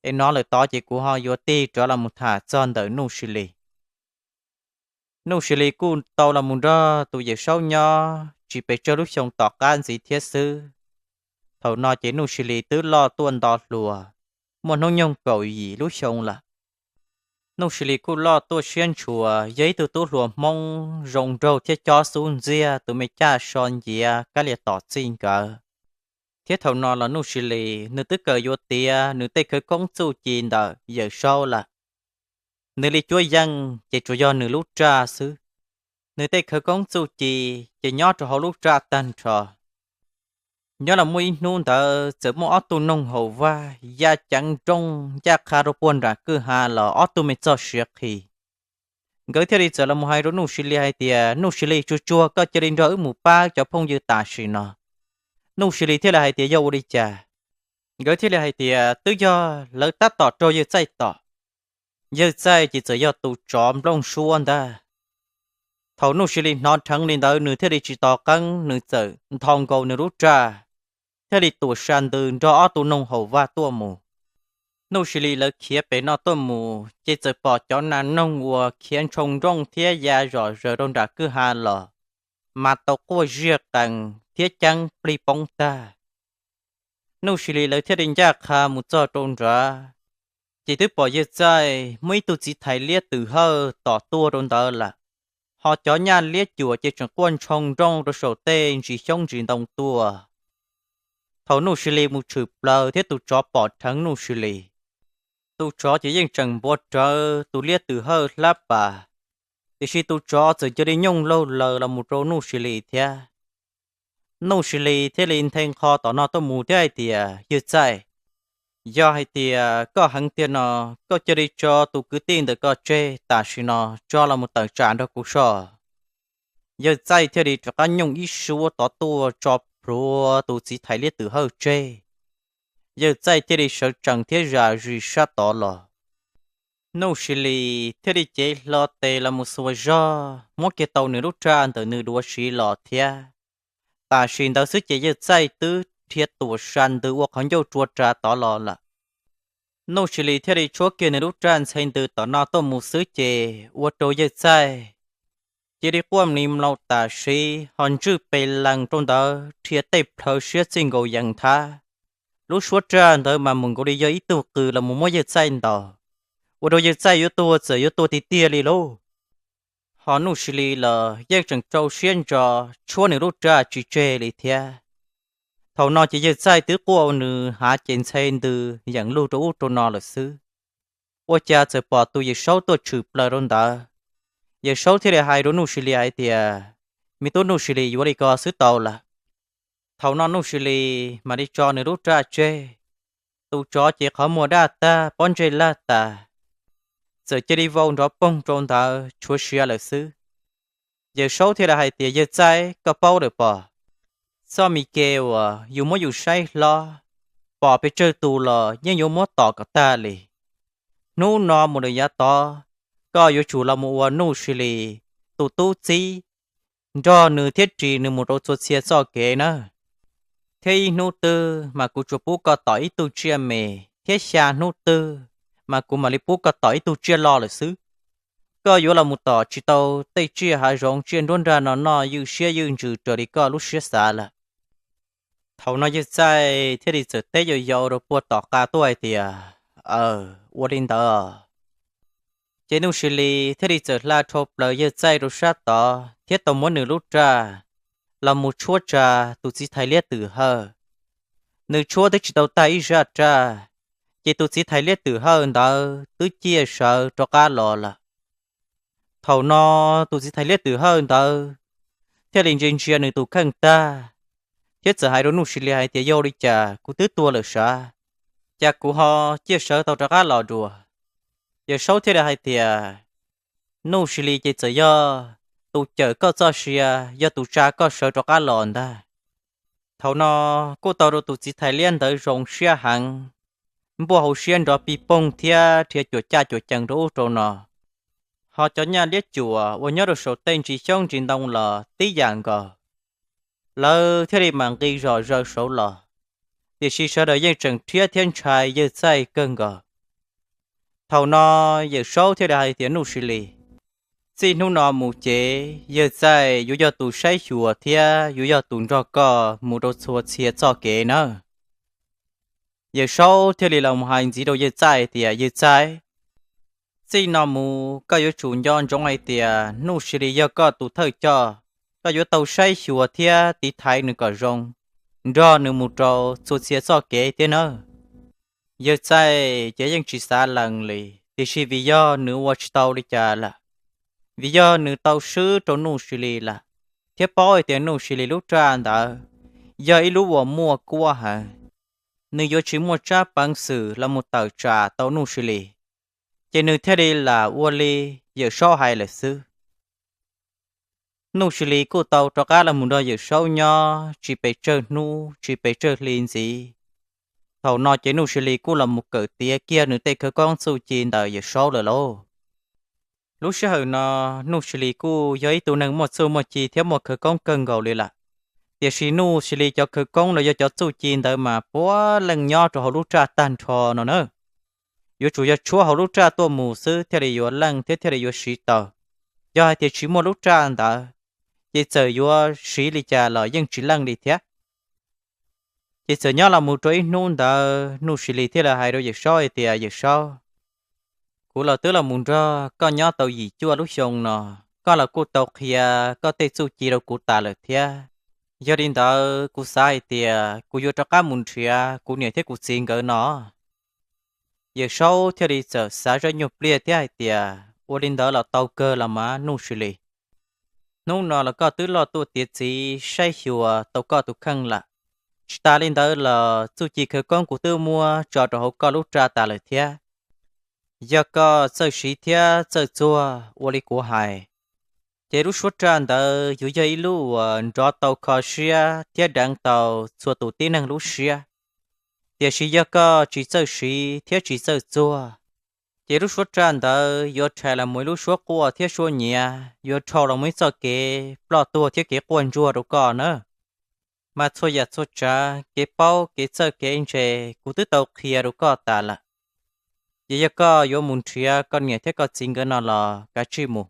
es hnov lawm tod ces kuv ho yuav tig rov los mus tham txog ntawm Nuj Sis Lis. Nuj Sis Lis kuj tau los mus nrog tus Yawm Saub nyob tsis pes tsawg lub xyoo tom qab ntxiv thiab xwb. Thaum no ces Nuj Sis Lis twb loj tuaj nto hluas, muaj hnub nyoog kaum yim lub xyoo lawm. Nuj Sis Lis kuj loj tuaj siab ntshua, yog ib tug tub hluas Hmoob zoo nraug thiab cob xub ntxiag tus me caj so nciav kab lias tom txij nkawd. Thiab thaum no los Nuj Sis Lis nws twb kawm yuav tiav nws tej khawv koob txuj ci ntawm Yawm Saub lawm. Nws li cuab yeej ces tsuas yog nws lub raj xwb. Nws tej khawv koob txuj ci ces nyob rau hauv lub raj tag nrho. Nyob los muaj ib hnub ntawd txawm muaj ob tug noog haus vaj ya ceev nrooj ncaj qha rau puag nram kwj ha los ob tug me txoj siav qhi. Nkawd thiaj li txawm los mus hais rau Nuj Sis Lis hais tias, Nuj Sis Lis, tsuag tsuag koj cia li nrog wb mus pab cov phooj ywg tam sim no. Nuj Sis Lis thiaj li hais tias, Yog ua li cas? Nkawd thiaj li hais tias, Twb yog lawv tab tom raug yawg Txaij tom. Yawg Txaij ces txawm yog tus tsov nplooj suab ntag. Thaum Nuj Sis Lis hnov dheev li ntawd nws thiaj li tsis tos qeeb, nws txawm nthos nkaus nws lub raj, thiaj li tuam sa ntws nrog ob tug noog haus vaj tuaj mus. Nuj Sis Lis lawv khiav pem no tuaj mus ces txawm pom cov nas noog uas khiav ntshoo nrooj thiab ya zom zaws rau nram kwj ha los mas tau quaj ziaj qees thiab ceeb plig poob tag. Nuj Sis Lis lawv thiaj li ncaj qha mus txog rau nrad, ces twb pom yawg Txaij muaj ib tug txiv thais liab twm hawj tom tuaj rau ntawd lawm, ho cov nyaj liab cuam ces tseem quaj ntshoo nrooj rau saum tej ntsis xyoob ntsis ntoo tuaj. Thaum Nuj Sis Lis mus tshwm plaws thiab tus tsov pom dheev Nuj Sis Lis, tus tsov ces yeej tseem npuav rawv tus liab twm hawj hlab pas, tiam sis tus tsov txawm cia li nyooj laug laws los mus rau Nuj Sis Lis thiab. Nuj Sis Lis thiaj li nthe nqho tom no tuaj mus thiab hais tias, Yawg Txaij, yog hais tias koj heev tiag no, koj cia li tso tus kwv tij ntawm koj tseg tam sim no tso los mus tawm tsam nrog kuv soj. Yawg Txaij thiaj li rov qab nyooj ib suab tod tuaj tso plhuav tus txiv thais liab twm hawj tseg. Yawg Txaij thiaj li sawv tsees thiab zam zis sab tod los. Nuj Sis Lis thiaj li cev hlo tes los mus xuas zog muab kiag tau nws lub raj ntawm nws duav siv los thiab. Tam sim ntawd xwb ces yawg Txaij twb dhia tuam sa ntws ua qhov ncauj rua ras tod los lawm. Nuj Sis Lis thiaj li tshuab kiag nws lub raj ntxhe ntws tom no tuaj mus xwb ces ua rau yawg Txaij cia li quaj mlis mlaus tam sim ho ntswj pes lees rau ntawd dhia tej plhawv siab txij nkaus yees thab. Lub suab raj ntawd mas mus nkaus li yog ib tug qws los mus muab yawg Txaij ntaus, ua rau yawg Txaij yuav tuag txawm yuav tuag tiag tiag li lauj. Ho Nuj Sis Lis los yeej tseem rau siab ntso tshuab nws lub raj tsis tseg li thiab. Thaum no ces yawg Txaij twb quaj ua nws hav ces ntxhe ntws yeem lug rau ub rau no lawm xwb. Ua cas txawm pom tus Yawm Saub tuaj tshwm plaws rau ntawd. Yawm Saub thiaj li hais rau Nuj Sis Lis hais tias, Me tub Nuj Sis Lis, yuav li ko xwb tau lawm. Thaum no Nuj Sis Lis mam li tso nws lub raj tseg. Tus tsov ces qhov muag daj tag pob ntseg laj tas, txawm cia li vau nrov poog rau ntawd tshuav siav lawm xwb. Yawm Saub thiaj li hais tias, Yawg Txaij, koj paub lawm pob, txoj me kev uas yus muab yus saib hlob, pom pes tsawg tus los yeej yuav muab tom kom tag li. Hnub no mus lawm yav tod, koj yuav tsum los mus ua Nuj Sis Lis tus tub txib, nrog nws thiab ris nws mus rau txhua txhia txoj kev na. Thiab ib hnub twg mas kuv tsuas pub koj tom ib tug tsiaj me, thiab xya hnub twg mas kuv mam li pub koj tom ib tug tsiaj loj lawm xwb. Koj yuav los mus tom tsis tau tej tsiaj hav zoov tsiaj nruab nrag no noj ywj siab ywj ntsws raws li koj lub siab xav lawm. Thaum no yawg Txaij thiaj li txawm teb yau yau rau puag tom qab tuaj hais tias, Aws, ua li ntawd. Ces Nuj Sis Lis thiaj li txawm hla dhau plaws yawg Txaij rau sab tod thiab tau muab nws lub raj los mus tshuab tsa tus txiv thais liab twm hawj. Nws tshuab twb tsis tau tag ib zaj raj, ces tus txiv thais liab twm hawj ntawd twb ciaj sawv rov qab los lawm. Thaum no tus txiv thais liab twm hawj ntawd thiaj li ntsia ntsia nws tus kheej tag, thiab txawm hais rau Nuj Sis Lis hais tias, Yog li cas kuv twb tuag lawm sav, cas kuv ho ciaj sawv tau rov qab los dua? Yawm Saub thiaj li hais tias, Nuj Sis Lis, ces txawm yog tus cawm koj txoj sia, yog tus tsa koj sawv rov qab los ntag. Thaum no kuj tau rau tus txiv thais liab ntawd zoo siab heev, npuaj hauv siab nrov pij poog thiab rhia cuam caj cuam cees rau ub rau no. Ho cov nyaj liab cuam uas nyob rau saum tej ntsis xyoob ntsis ntoo los tib yam nkaus, lawv thiaj li mam nqis zom zaws saud los. Tiam sis sawv daws yeej tseem rhiab thiab ntshai yawg Txaij kawg nkaus. Thaum no Yawm Saub thiaj li hais tias, Nuj Sis Lis, txij hnub no mus ces yawg Txaij yuav yog tus saib xyuas thiab yuav yog tus nrog koj mus rau txhua txhia txoj kev nawb. Yawm Saub thiaj li los hais ntxiv rau yawg Txaij tias, Yawg Txaij, txij no mus koj yuav tsum nco ntsoov hais tias Nuj Sis Lis yog koj tus thawj coj, koj yuav tau saib xyuas thiab tiv thaiv nws kom zoo, nrog nws mus rau txhua txhia txoj kev thiab nawb. Yawg Txaij ces yeej tsis xav lees li, tiam sis vim yog nws ua tsis tau li cas lawm, vim yog nws tau swb rau Nuj Sis Lis lawm, thiab paub hais tias Nuj Sis Lis lub raj ntawd yog ib lub uas muaj kuab heev, nws yuav tsis muaj tsab peev xwm los mus tawm tsam tau Nuj Sis Lis, ces nws thiaj li lam ua li Yawm Saub hais lawm xwb. Nuj Sis Lis kuj tau rov qab los mus nrog Yawm Saub nyob tsis pes tsawg hnub tsis pes tsawg hli ntxiv. Thaum no ces Nuj Sis Lis kuj los mus kawm tiav kiag nws tej khawv koob txuj ci ntawm Yawm Saub lawm lauj. Lub sij hawm no Nuj Sis Lis kuj yog ib tug neeg muaj txuj muaj ci thiab muaj khawv koob kawg nkaus li lawm. Tiam sis Nuj Sis Lis cov khawv koob los yog cov txuj ci ntawd mas puav leej nyob rau hauv lub raj tag nrho no na. Yuav tsum yog tshuab hauv lub raj tuaj mus xwb thiaj li yuav leej thiab thiaj li yuav siv tau. Yog hais tias tsis muaj lub raj ntawd, ces txawm yuav siv li cas los yeej tsis leej li thiab. Ces txawm nyob los mus rau ib hnub ntawd Nuj Sis Lis thiaj li hais rau Yawm Saub hais tias, Yawm Saub, kuv los twb los mus nrog koj nyob tau yim cuaj lub xyoo no, koj los kuj tau qhia koj tej txuj ci rau kuv tas lawm thiab. Yog li ntawd kuv xav hais tias kuv yuav rov qab mus nrhiav kuv niam thiab kuv txiv nkawd no. Yawm Saub thiaj li txawm xav zoj nyuag pliag thiab hais tias, Ua li ntawd los tau kawg los mas Nuj Sis Lis. Hnub no los koj twb loj tuaj tiav txiv saib xyuas tau koj tus kheej lawm. Tsis tas li ntawd los txuj ci khawv koob kuv twb muab tso rau hauv koj lub raj tas lawm thiab. Yog koj txawj siv thiab txawj txuag ua li kuv hais, ces lub suab raj ntawd yuav yog ib lub uas nrov tau kho siab thiab deev tau txhua tus tib neeg lub siab. Tiam sis yog koj tsis txawj siv thiab tsis txawj txuag, ces lub suab raj ntawd yuav rhais los mus ib lub suab quaj thiab suab nyiav, yuav dhau los mus ib txoj kev ploj tuag thiab kev quaj ntsuag rau koj na. Mas txhua yam txhua tsav, kev paub kev txawj kev ntse, kuv twb tau qhia rau koj tas lawm. Ces yog koj yuav mus nrhiav koj niam thiab koj txiv nkawd no los kav tsij mus.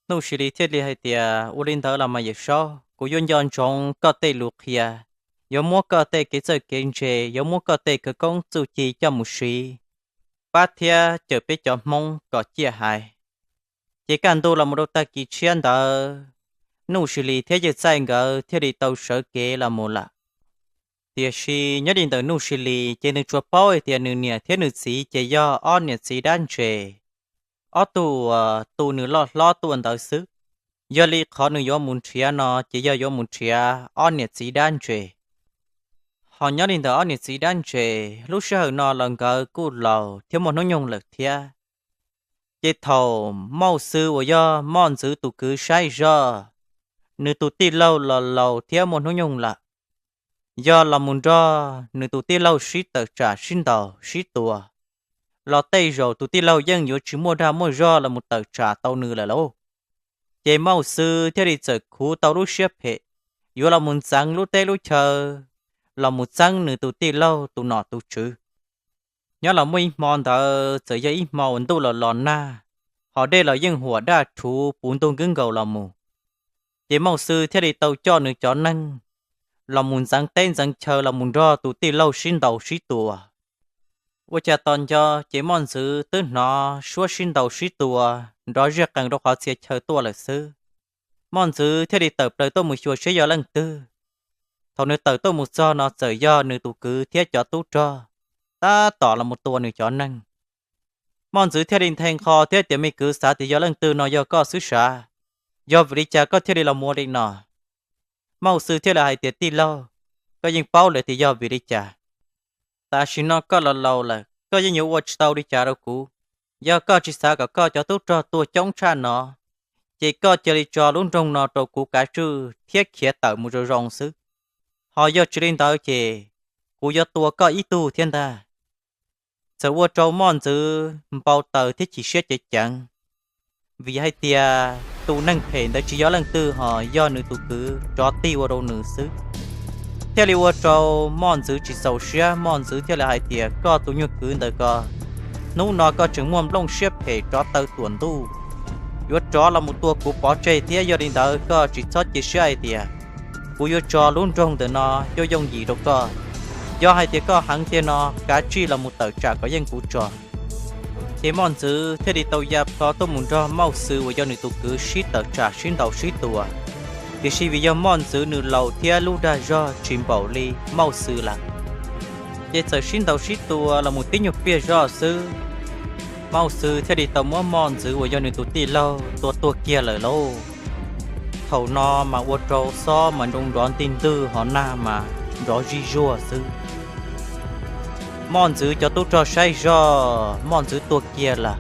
Nuj Sis Lis thiaj li hais tias, Ua li ntawd los mas Yawm Saub, kuv yuav nco ntsoov koj tej lus qhia, yuav muab koj tej kev txawj kev ntse, yuav muab koj tej khawv koob txuj ci coj mus siv, pab thiab cawm peb cov Hmoob kom ciaj hais. Ces kaj ntug los mus rau tag kis tshiab ntawd, Nuj Sis Lis thiab yawg Txaij nkawd thiaj li tau sawv kev los mus lawm. Tiam sis nyob li ntawm Nuj Sis Lis ces nws tsuas paub hais tias nws niam thiab nws txiv ces yog ob niam txiv dab ntse, ob tug uas tu nws loj hlob tuaj ntawd xwb. Yog li qhov nws yuav mus nrhiav no ces yog yuav mus nrhiav ob niam txiv dab ntse. Ho nyob li ntawm ob niam txiv dab ntse, lub sij hawm no los nkawd kuj laus thiab muaj hnub nyoog lawm thiab. Ces thaum Mauj Xwb uas yog Mauj Ntxwv tus kwv saib zog, nws tus tij laug los laus thiab muaj hnub nyoog lawm, yog los mus nrog nws tus tij laug sib tawm tsam sib ntaus sib tua, los tej zaum tus tij laug yeej yuav tsis muaj dag muaj zog los mus tawm tsam tau nws lawm lauj. Ces Mauj Xwb thiaj li txawm khuv tau lub siab phem, yuav los mus ntxeev lub teb lub chaw, los mus txeeb nws tus tij laug tus nom tus tswv. Nyob los muaj ib hmo ntawd txawm yog ib hmo uas ntuj los los nag, ho dej los yeej huam daj rhuv puv ntug nkwb nkaus los mus. Ces Mauj Xwb thiaj li tau coj nws cov neeg los mus ntxeev teb ntxeev chaw los mus nrog tus tij laug sib ntaus sib tua. Ua cas tos nco ces Mauj Ntxwv twb hnov suab sib ntaus sib tua nrov zej qees rau qhov txhia chaw tuaj lawm xwb. Mauj Ntxwv thiaj li tawm plaws tuaj mus xyuas seb yog leej twg. Thaum nws tawm tuaj mus txog no txawm yog nws tus kwv thiab cov tub rog tab tom los mus tua nws cov neeg. Mauj Ntxwv thiaj li nthe nqho thiab tias, Me kwv, xav tias yog leej twg no yog koj xwb sav? Yog vim li cas koj thiaj li los mus ua li no? Mauj Xwb thiaj li hais tias, Tij laug, koj yeej paub lawm tias yog vim li cas. Tam sim no koj los laus lawm, koj yeej yuav ua tsis tau li cas rau kuv. Yog koj tsis xav kom koj cov tub rog tuag coob tshaj no, ces koj cia li tso lub nroog no rau kuv kav tswj thiab khiav tawm mus zoo zoo xwb. Ho yog tsis li ntawd ces kuv yuav tua koj ib tug thiab ntag. Txawm ua rau Moj Ntxwv npau taws thiab chim siab ceev ceev, vim hais tias tus neeg phem ntawd tsis yog leej twg ho yog nws tus kwv rov tig ua rau nws xwb. Thiaj li ua rau Moj Ntxwv tsis txaus siab, Moj Ntxwv thiaj li hais tias, koj tus nyuag kwv ntawd ko, hnub no koj tseem muaj nplooj siab phem rov taw tuam ntuj, yuav rov los mus tua kuv pov tseg thiab. Yog li ntawd koj tsis txhob cia siab hais tias kuv yuav tso lub nroog ntawm no yooj yooj yim rau koj. Yog hais tias koj heev tiag no, kav tsij los mus tawm tsam kom yeej kuv tso. Ces Moj Ntxwv thiaj li tau ya plho tuaj mus nrog Mauj Xwm uas yog nws tus kwv sib tawm tsam sib ntaus sib tua. Tiam sis vim yog Moj Ntxwv nws laus thiab lub dag zog tsis npaum li Mauj Xwm lawm, ces txawm sib ntaus sib tua los mus tib nyuag pliag zog xwb, Mauj Xwm thiaj li tau muab Moj Ntxwv uas yog nws tus tij laug tua tuag kiag lawm lauj. Thaum no mas ua rau xob mas nroo nrov nti ntwg ho nag mas nrov zij zuag xwb. Moj Ntxwv cov tub rog saib zog Moj Ntxwv tuag kiag lawm,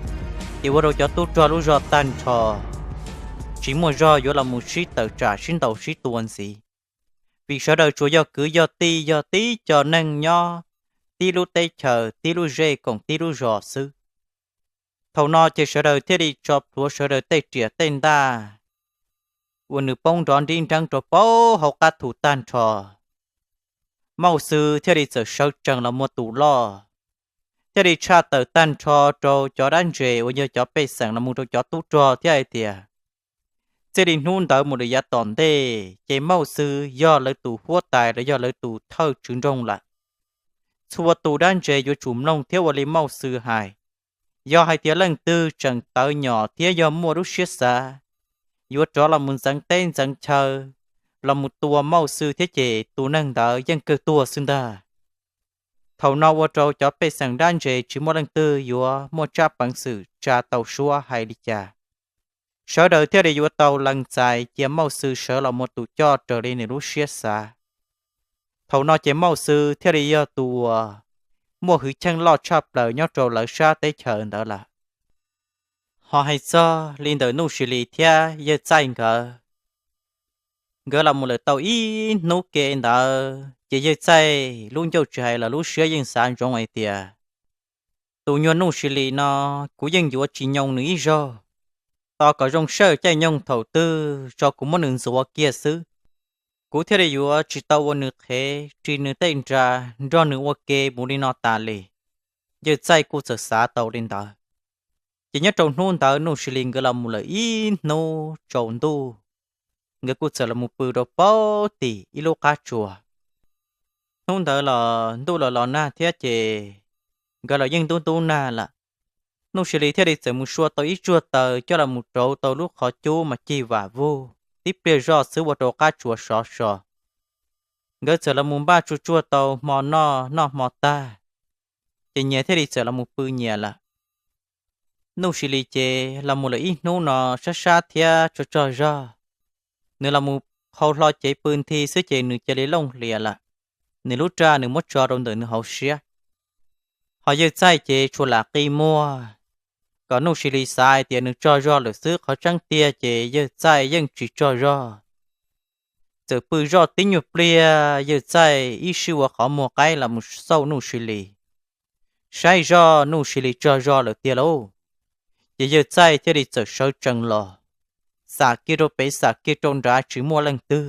ces ua rau cov tub rog lub zog tag nrho tsis muaj zog yuav los mus sib tawm tsam sib ntaus sib tua ntxiv, vim sawv daws tsuas yog kwv yog tij, yog tib co neeg nyob tib lub teb chaws, tib lub zej koom tib lub zos xwb. Thaum no ces sawv daws thiaj li tso plhuav sawv daws tej riam tej ntaj uas nws poob nrov nrib nreeb rau pauv hauv qab thu tag nrho. Mauj Xwm thiaj li txawm sawv tsees los muag tus loj, thiaj li tshaj tawm tag nrho rau cov dab ntses uas yog cov pej xeem los mus rau cov tub rog thiab hais tias, txij li hnub ntawd mus lawm yav tom ntej ces Mauj Xwm yog lawv tus huab tais los yog lawv tus thawj tswv nroog lawm. Txhua tus dab ntses yuav tsum mloog thiab ua li Mauj Xwm hais. Yog hais tias leej twg tseem tawv nyom thiab yog muaj lub siab xav yuav rov los mus ntxeev teb ntxeev chaw, los mus tua Mauj Xwm thiab ces tus neeg ntawd yeej kawg tuag xwb ntag. Thaum no ua rau cov pej xeem dab ntses tsis muaj leej twg yuav muaj tsab peev xwm tsa tau suab hais li cas. Sawv daws thiaj li yuav tau lees txais cia Mauj Xwm sawv los muag tus coj raws li nws lub siab xav. Thaum no ces Mauj Xwm thiaj li yog tus uas muaj hwj chim loj tshaj plaws nyob rau lawv sab teb chaws ntawd lawm. Ho hais txog li ntawm Nuj Sis Lis thiab yawg Txaij nkawd, nkawd los mus lawm tau ib hnub ke ntawd ces yawg Txaij lub ncauj tsis hais los lub siab yeej xav ntsoov hais tias, tus nyuag Nuj Sis Lis no kuv yeej yuav tsis nyoo nws ib zaug, tos kom zoo sij caij nyoog thaum twg tso kuv muab nws ntxuav kiag xwb, kuv thiaj li yuav tsis tau ua nws qhev ris nws tej nra, nrog nws ua ke mus li no tas li. Yawg Txaij kuj txawm xav tau li ntawd. Ces nyob rau hnub ntawd Nuj Sis Lis nkawd los mus lawm ib hnub tsaus ntuj, nkawd kuj txawm los mus pw rau paub tim ib lub qab tsuas. Hnub ntawd los ntuj los los nag thiab ces nkawd los yeej ntub ntub nag lawm. Nuj Sis Lis thiaj li txawm mus sua tau ib tsuag taws coj los mus rauv tau lub qhov cub mas cig vam vug, tib pliag zoj xwb ua rau qab tsuas sov so. Nkawd txawm los mus npaj tsuag tsuag tau hmo noj, noj hmo tag, ces nyias thiaj li txawm los mus pw nyias lawm. Nuj Sis Lis ces los mus lawm ib hnub no sab sab thiab tsaug tsaug zog, nws los mus qhau hlo cev pw nthi xwb ces nws cia li looj hlias lawm. Nws lub raj nws muab tso rau ntawm nws hauv siab. Ho yawg Txaij ces tsuas lam qi muag, kom Nuj Sis Lis xav hais tias nws tsaug zog lawm xwb, qhov tseeb tiag ces yawg Txaij yeej tsis tsaug zog. Txawm pw zoj tib nyuag pliag, yawg Txaij ib sij ua qhov muag qaib los mus xauj Nuj Sis Lis, saib zoj Nuj Sis Lis tsaug zog lawm tiag lauj. Ces yawg Txaij thiaj li txawm sawv tsees los, xam kiag rau pem xam kiag rau nrad tsis muaj leej twg.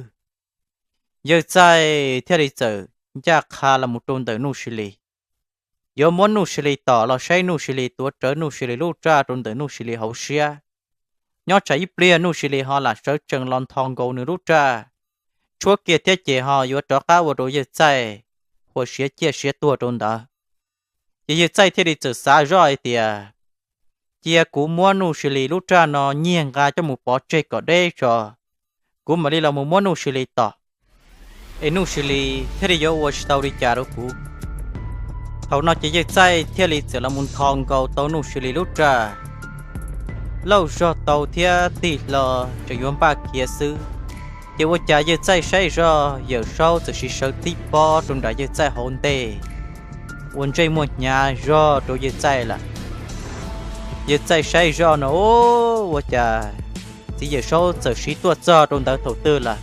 Yawg Txaij thiaj li txawm ncaj qha los mus rau ntawm Nuj Sis Lis, yuav muab Nuj Sis Lis tom los saib Nuj Sis Lis tuav rawv Nuj Sis Lis lub raj rau ntawm Nuj Sis Lis hauv siab. Nyob tsam ib pliag Nuj Sis Lis ho lam sawv tsees los ntho nkaus nws lub raj, tshuab kiag thiab ces ho yuav rov qab ua rau yawg Txaij huam siav ciaj siav tuag rau ntawd. Ces yawg Txaij thiaj li txawm xav zoj hais tias, cia kuv muab Nuj Sis Lis lub raj no nyiag nqa coj mus pov tseg kom deb tso, kuv mam li los mus muab Nuj Sis Lis tom, es Nuj Sis Lis thiaj li yuav ua tsis tau li cas rau kuv. Thaum no ces yawg Txaij thiaj li txawm los mus ntho nkaus tau Nuj Sis Lis lub raj, lauj zog tau thiab tig hlo tseem yuav npaj khiav xwb, ces ua cas yawg Txaij saib zoj Yawm Saub txawm sib sawv tib pob rau nram yawg Txaij hauv ntej, ua ntsej muag hnyav zog rau yawg Txaij lawm. Yawg Txaij saib zoj no, ua cas txiv Yawm Saub txawm sib tuaj txog rau ntawd thaum twg lawm,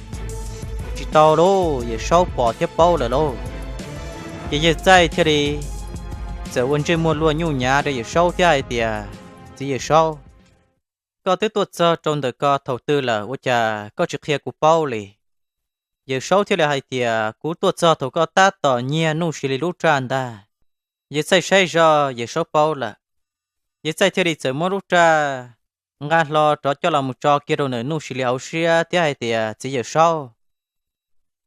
tsis tau lauj, Yawm Saub pom thiab paub lawm lauj. Ces Yawg Txaij thiaj li txawm ua ntsej muag luag nyuj nyav rau Yawm Saub thiab hais tias, Txiv Yawm Saub, koj twb tuaj txog rau ntawm ko thaum twg lawm ua cas koj tsis qhia kuv paub li? Yawm Saub thiaj li hais tias, Kuv tuaj txog thaum koj tab tom nyiag Nuj Sis Lis lub raj ntag. Yawg Txaij saib zoj Yawm Saub paub lawm. Yawg Txaij thiaj li txawm muab lub raj nqa hlo rov coj los mus tso kiag rau ntawm Nuj Sis Lis hauv siab thiab hais tias, Txiv Yawm Saub,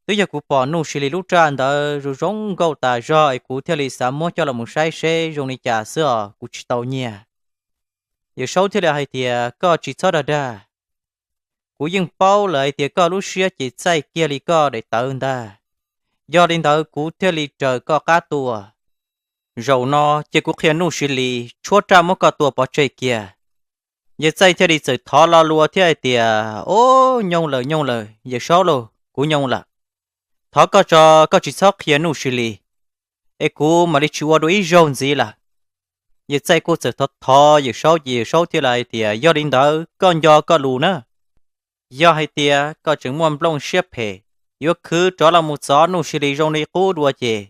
twb yog kuv pom Nuj Sis Lis lub raj ntawd zoo zoo nkauj tas zog es kuv thiaj li xav muab coj los mus saib seb zoo li cas xwb os, kuv tsis tau nyiag. Yawm Saub thiaj li hais tias, Koj tsis txhob dag dag. Kuv yeej paub lawm hais tias koj lub siab ces txaij kiag li koj daim tawv ntag. Yog li ntawd kuv thiaj li raws koj qab tuaj. Zaum no cia kuv qhia Nuj Sis Lis tshuab raj muab koj tua pov tseg kiag. Yawg Txaij thiaj li txawm thov lo lus thiab hais tias, Ob, nyooj lawm, nyooj lawm, Yawm Saub lauj, kuv nyooj lawm. Thov koj tso, koj tsis txhob qhia Nuj Sis Lis, es kuv mam li tsis ua dua ib zaug ntxiv lawm. Yawg Txaij kuj txawm thov thov Yawm Saub ces Yawm Saub thiaj li hais tias, Yog li ntawd koj nco koj lus na. Yog hais tias koj tseem muaj nplooj siab phem, yuav khwv rov los mus txov Nuj Sis Lis zoo li qub dua ces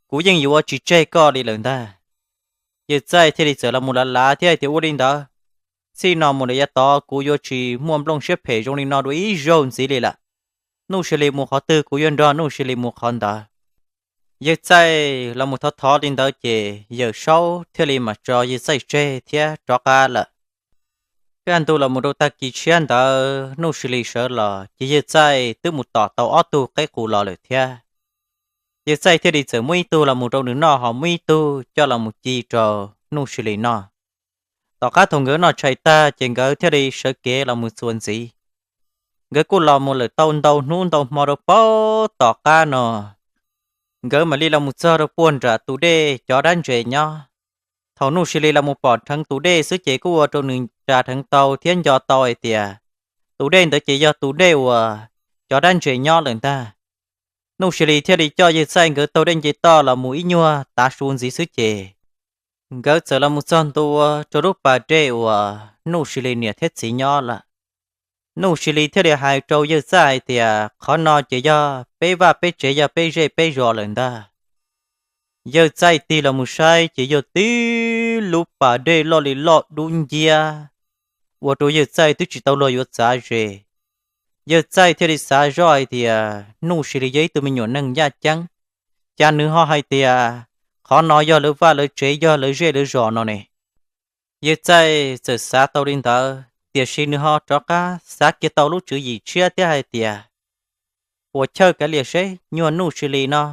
kuv yeej yuav tsis tseg koj li lawm ntag. Yawg Txaij thiaj li txawm los mus lav lav thiab hais tias, Ua li ntawd, txij no mus lawm yav tod kuv yuav tsis muaj nplooj siab phem zoo li no dua ib zaug ntxiv li lawm. Nuj Sis Lis mus qhov twg kuv yuav nrog Nuj Sis Lis mus qhov ntawd. Yawg Txaij los mus thov thov li ntawd ces Yawm Saub thiaj li mam tso Yawg Txaij tseg thiab rov qab lawm. Kaj ntug los mus rau tag kis tshiab ntawd Nuj Sis Lis sawv los ces Yawg Txaij twb mus tom tau ob tug qaib qus los lawm thiab. Yawg Txaij thiaj li txawm muab ib tug los mus rau nws noj, ho muab ib tug coj los mus ci rau Nuj Sis Lis noj. Tom qab thaum nkawd noj tshais tag ces nkawd thiaj li sawv kev los mus txuas ntxiv. Nkawd kuj los mus lawm tau ntau hnub ntau hmo rau paub tom qab no, nkawd mam li los mus txog rau puag nram tus dej cov dab ntses nyob. Thaum Nuj Sis Lis los mus pom dheev tus dej xwb ces kuj ua rau nws ras dheev tau thiab nco tau hais tias tus dej ntawd ces yog tus dej uas cov dab ntses nyob lawm ntag. Nuj Sis Lis thiaj li coj Yawg Txaij nkawd taug dej nce toj los mus ib nyuag tav su ntxiv xwb ces nkawd txawm los mus txog ntua rau lub pas dej uas Nuj Sis Lis niam thiab txiv nyob lawm. Nuj Sis Lis thiaj li hais rau Yawg Txaij hais tias, Qhov no ces yog peb vaj peb tsev, yog peb zej peb zos lawm ntag. Yawg Txaij tig los mus saib ces yog tib lub pas dej loj li loj dub nciab, ua rau Yawg Txaij twb tsis tau luag yuav txav ze. Yawg Txaij thiaj li xav zoj hais tias Nuj Sis Lis yog ib tug me nyuam neeg ncaj ceeb, cas nws ho hais tias qhov no yog lawv vaj lawv tsev, yog lawv zej lawv zos no ne. Yawg Txaij txawm xav tau li ntawd, tiam sis nws ho rov qab xav kiag tau lub tswv yim tshiab thiab hais tias, Puas chawj kav liam seb, nyuag Nuj Sis Lis no,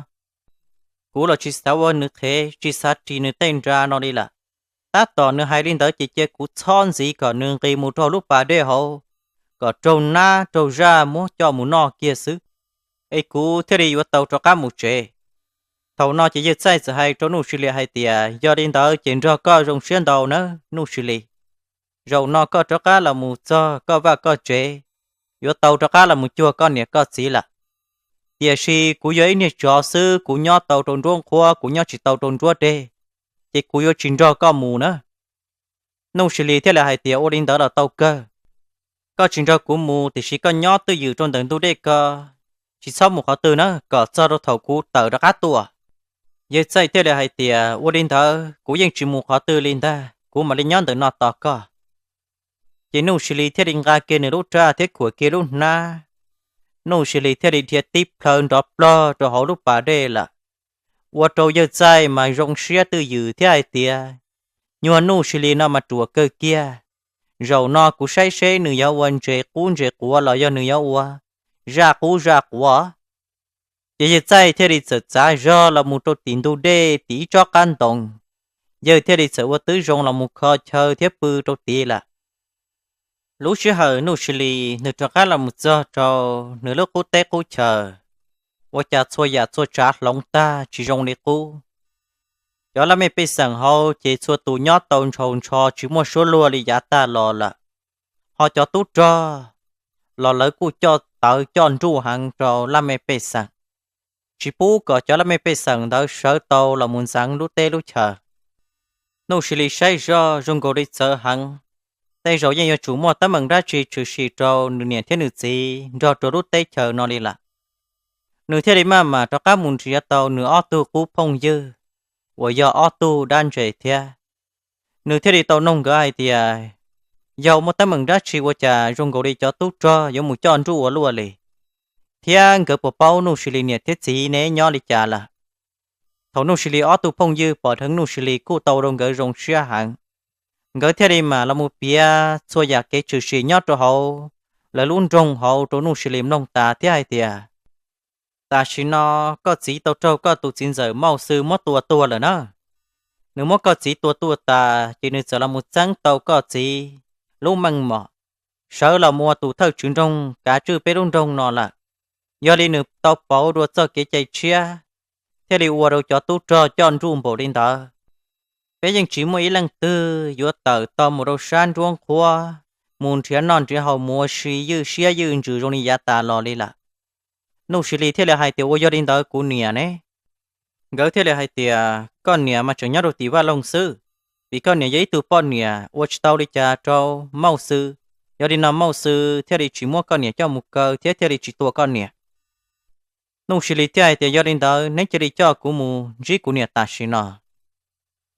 kuv los tsis xav ua nws qhev, tsis xav ris nws tej nra no li lawm. Tab tom nws hais li ntawd ces cia kuv txhob ntxiv kom nws nqis mus rau lub pas dej hauv, kom raug nab raug zaj muab coj mus noj kiag xwb, es kuv thiaj li yuav tau rov qab mus tsev. Thaum no ces Yawg Txaij txawm hais rau Nuj Sis Lis hais tias, Yog li ntawd ces nrog koj zoo siab ntau nawb Nuj Sis Lis. Zaum no koj rov qab los mus txog koj vaj koj tsev, yuav tau rov qab los mus cuag koj niam koj txiv lawm. Tiam sis kuv yog ib niag tsov xwb, kuv nyob tau rau nruab nqhuab, kuv nyob tsis tau rau nruab dej, ces kuv yuav tsis nrog koj mus na. Nuj Sis Lis thiaj li hais tias, Ua li ntawd los tau kawg. Koj tsis nrog kuv mus, tiam sis koj nyob twj ywm rau ntawm ntug dej ko, tsis txhob mus qhov twg na, kom txog rau thaum kuv tawm rov qab tuaj. Yawg Txaij thiaj li hais tias, Ua li ntawd kuv yeej tsis mus qhov twg li ntag, kuv mam li nyob ntawm no tos koj. Ces Nuj Sis Lis thiaj li nqa kiag nws lub raj thiab khuam kiag lub hnab. Nuj Sis Lis thiaj li dhia tib plhaw nrov plog rau hauv lub pas dej lawm. Ua rau Yawg Txaij mas zoo siab twj ywm thiab hais tias, Nyuag Nuj Sis Lis no mas ruam kawg kiag. Zaum no kuv saib seb nws yuav ua ntses qub ntses quav los yog nws yuav ua zaj qub zaj quav. Ces Yawg Txaij thiaj li txawm txav zog los mus rau tim ntug dej tim ib tsob qab ntoo. Yawg thiaj li txawm ua tib zoo los mus kho chaw thiab pw rau tid lawm. Lub sij hawm Nuj Sis Lis nws rov qab los mus txog rau nws lub qub teb qub chaw, ua cas txhua yam txhua tsav hloov tag tsis zoo li qub. Cov laj mej pej xeem hauv ces txhua tus nyob tau ntshaus ntsho tsis muaj suab luag li yav tag los lawm. Ho cov tub rog los lawv kuj coj tawv coj nruj heev rau laj mej pej xeem, tsis pub kom cov laj mej pej xeem ntawd sawv tau los mus ntxeev lub teb lub chaw. Nuj Sis Lis saib zoj zoo nkaus li txawv heev, tej zaum yeej yuav tsum muaj teeb meem dab tsi tshwm sim rau nws niam thiab nws txiv nrog rau lub teb chaws no li lawm. Nws thiaj li maj mam rov qab mus nrhiav tau nws ob tug qub phooj ywg uas yog ob tug dab ntse thiab. Nws thiaj li tau noog nkawd hais tias, yog muaj teeb meem dab tsi ua cas zoo nkaus li cov tub rog yuav mus coj nruj ua luaj li, thiab nkawd puas paub Nuj Sis Lis niam thiab txiv neb nyob li cas lawm? Thaum Nuj Sis Lis ob tug phooj ywg pom dheev Nuj Sis Lis kuj tau rau nkawd zoo siab heev. Nkawd thiaj li mam los mus piav txhua yam kev tshwm sim nyob rau hauv lawv lub nroog hauv rau Nuj Sis Lis mloog tas thiab hais tias, tam sim no koj txiv tau raug koj tus txiv ntxawm Mauj Xwb muab tua tuag lawm na. Nws muab koj txiv tua tuag tas ces nws txawm los mus txeeb tau koj txiv lub meej mom, sawv los mus ua tus thawj tswv nroog kav tswj peb lub nroog no lawm. Yog li nws tau pauv dua txoj kev cai tshiab, thiaj li ua rau cov tub rog coj nruj npaum li ntawd. Peb yeej tsis muaj ib leej twg yuav tawm tau mus rau sab nruab nqhuab mus nrhiav noj nrhiav haus mus ua si ywj siab ywj ntsws zoo li yav tas los li lawm. Nuj Sis Lis thiaj li hais tias, ua yog li ntawd kuv niam ne? Nkawd thiaj li hais tias, koj niam mas tseem nyob rau tim Vaj Loog xwb, vim koj niam yog ib tug poj niam ua tsis tau li cas rau Mauj Xwb. Yog li no Mauj Xwb thiaj li tsis muab koj niam coj mus kaw thiab thiaj li tsis tua koj niam. Nuj Sis Lis thiaj hais tias, yog li ntawd neb cia li coj kuv mus ntsib kuv niam tam sim no.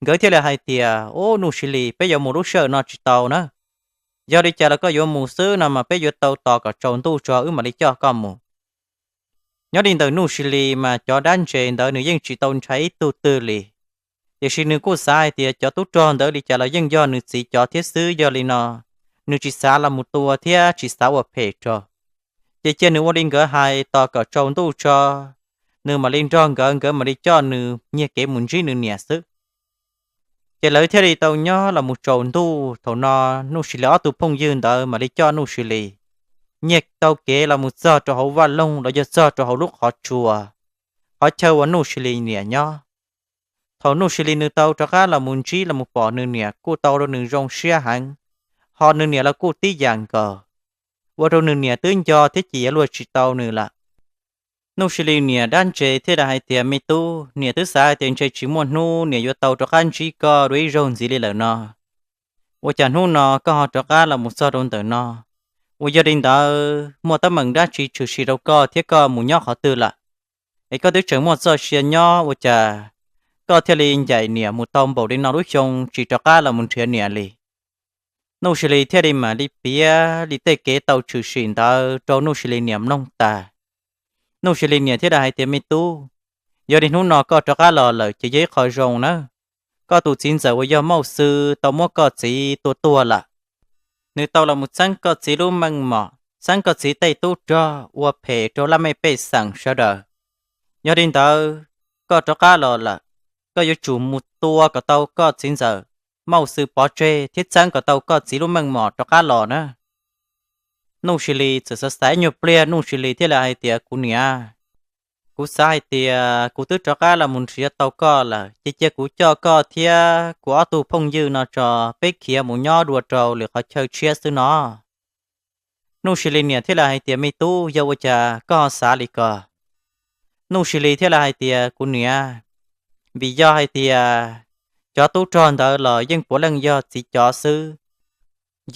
Nkawd thiaj li hais tias, ub, Nuj Sis Lis, peb yuav mus lub sij hawm no tsis tau na. Yog li cas los koj yuav mus xwb no mas peb yuav tau tos kom tsaus ntuj tso wb mam li coj koj mus. Nyob li ntawm Nuj Sis Lis mas cov dab ntse ntawd nws yeej tsis tau ntshai ib tug twg li, tiam sis nws kuj xav hais tias cov tub rog ntawd li cas los yeej yog nws txiv cov thiab xwb, yog li no nws tsis xav los mus tua thiab tsis xav ua phem rau. Ces cia nws ua li nkawd hais, tos kom tsaus ntuj tso, nws mam li nrog nkawd, nkawd mam li coj nws nyiag kev mus ntsib nws niam xwb. Ces lawv thiaj li tau nyob los mus tsaus ntuj. Thaum no Nuj Sis Lis ob tug phooj ywg ntawd mam li coj Nuj Sis Lis nyiag tau kev los mus txog rau hauv Vaj Loog los yog txog rau hauv lub qhov tsua, qhov chaw uas Nuj Sis Lis niam nyob. Thaum Nuj Sis Lis nws tau rov qab los mus ntsib los mus pom nws niam kuj tau rau nws zoo siab heev, ho nws niam los kuj tib yam nkaus, ua rau nws niam twb nco thiab cia luag tsis tau nws lawm. Nuj Sis Lis niam dab ntse thiaj li hais tias, me tub, niam twb xav hais tias ntshe tsis muaj hnub niam yuav tau rov qab ntsib koj dua ib zaug ntxiv li lawm no. Ua cas hnub no koj ho rov qab los mus txog rau ntawm no? Uas yog li ntawd muaj teeb meem dab tsi tshwm sim rau koj thiab koj mus nyob qhov twg lawm? Es koj twb tseem muaj txoj sia nyob ua cas koj thiaj li ncaim niam mus tau npaum li no lub xyoo tsis rov qab los mus nrhiav niam li? Nuj Sis Lis thiaj li mam li piav li tej kev tau tshwm sim ntawd rau Nuj Sis Lis niam mloog tas. Nuj Sis Lis niam thiaj li hais tias, me tub, yog li hnub no koj rov qab los lawm ces yog ib qho zoo nawb. Koj tus txiv ntxawm uas yog Mauj Xwb tau muab koj txiv tua tuag lawm. Nws tau los mus txeeb koj txiv lub meej mom, txeeb koj txiv tej tub rog ua phem rau laj mej pej xeem sawv daws. Yog li ntawd, koj rov qab los lawm, koj yuav tsum mus tua kom tau koj txiv ntxawm Mauj Xwb pov tseg thiab txeeb kom tau koj txiv lub meej mom rov qab los na. Nuj Sis Lis txawm xav xav ib nyuag pliag, Nuj Sis Lis thiaj li hais tias, kuv niam, kuv xav hais tias kuv twb rov qab los mus nrhiav tau koj lawm, ces cia kuv coj koj thiab kuv ob tug phooj ywg no tso, peb khiav mus nyob dua rau lwm qhov chaw tshiab xwb no. Nuj Sis Lis niam thiaj li hais tias, me tub, yog ua cas koj ho xav li ko? Nuj Sis Lis thiaj li hais tias, kuv niam, vim yog hais tias cov tub rog ntawd los yeej puav leej yog txiv cov xwb.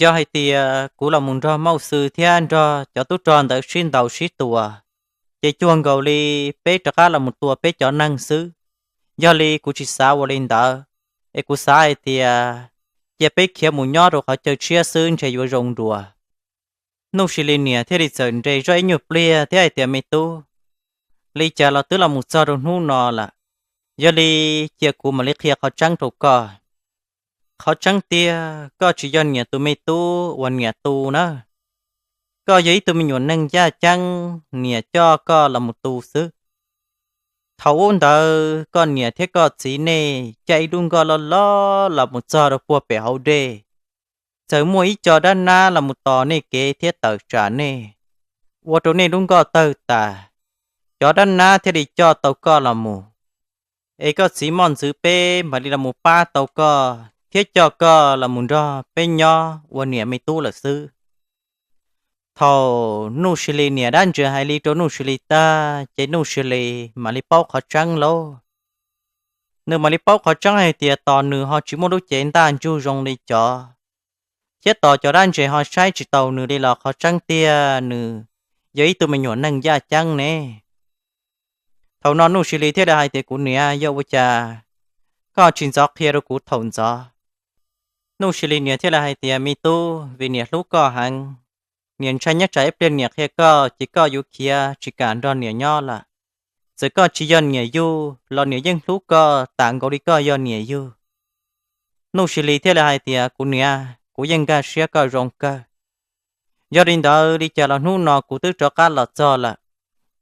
Yog hais tias kuv los mus nrog Mauj Xwb thiab nrog cov tub rog ntawd sib ntaus sib tua, ces cuag nkaus li peb rov qab los mus tua peb cov neeg xwb. Yog li kuv tsis xav ua li ntawd, es kuv xav hais tias cia peb khiav mus nyob rau qhov chaw tshiab xwb ntshe yuav zoo dua. Nuj Sis Lis niam thiaj li txawm nres zoj ib nyuag pliag thiab hais tias, me tub, li cas los twb los mus txog rau hnub no lawm, yog li cia kuv mam li qhia qhov tseeb rau koj. Qhov tseeb tiag koj tsis yog niam tus me tub uas niam tu na. Koj yog ib tug me nyuam neeg yaj ceeb niam coj koj los mus tu xwb. Thaum ub ntawd koj niam thiab koj txiv nej caij ib lub nkoj loj loj los mus txog rau puag pem hauv dej. Txawm muaj ib co dab nab los mus tos nej kev thiab tawm tsam nej, ua rau nej lub nkoj tawg tas. Cov dab nab thiaj li coj tau koj los mus, es koj txiv moj ntxwv peb mam li los mus pab tau koj thiab coj koj los mus nrog peb nyob ua niam me tub lawm xwb. Thaum Nuj Sis Lis niam dab ntse hais li rau Nuj Sis Lis tag ces Nuj Sis Lis mam li paub qhov tseeb lauj. Nws mam li paub qhov tseeb hais tias tos nws ho tsis muaj lub cev ntaj ntsug zoo li cov, thiab tos cov dab ntse ho saib tsis taus nws li los qhov tseeb tiag nws yog ib tug me nyuam neeg yaj ceeb ne. Thaum no Nuj Sis Lis thiaj li hais tias, Kuv niam, yog ua cas koj tsis ntxov qhia rau kuv thaum ntxov? Nuj Sis Lis niam thiaj li hais tias, Me tub, vim niam hlub koj heev, niam ntshai nyob tsam ib pliag niam qhia koj ces koj yuav khiav tsis kam nrog niam nyob lawm. Txawm koj tsis yog niam yug los niam yeej hlub koj tas nkaus li koj yog niam yug. Nuj Sis Lis thiaj li hais tias, Kuv niam, kuv yeej nkag siab koj zoo kawg. Yog li ntawd li cas los hnub no kuv twb rov qab los txog lawm,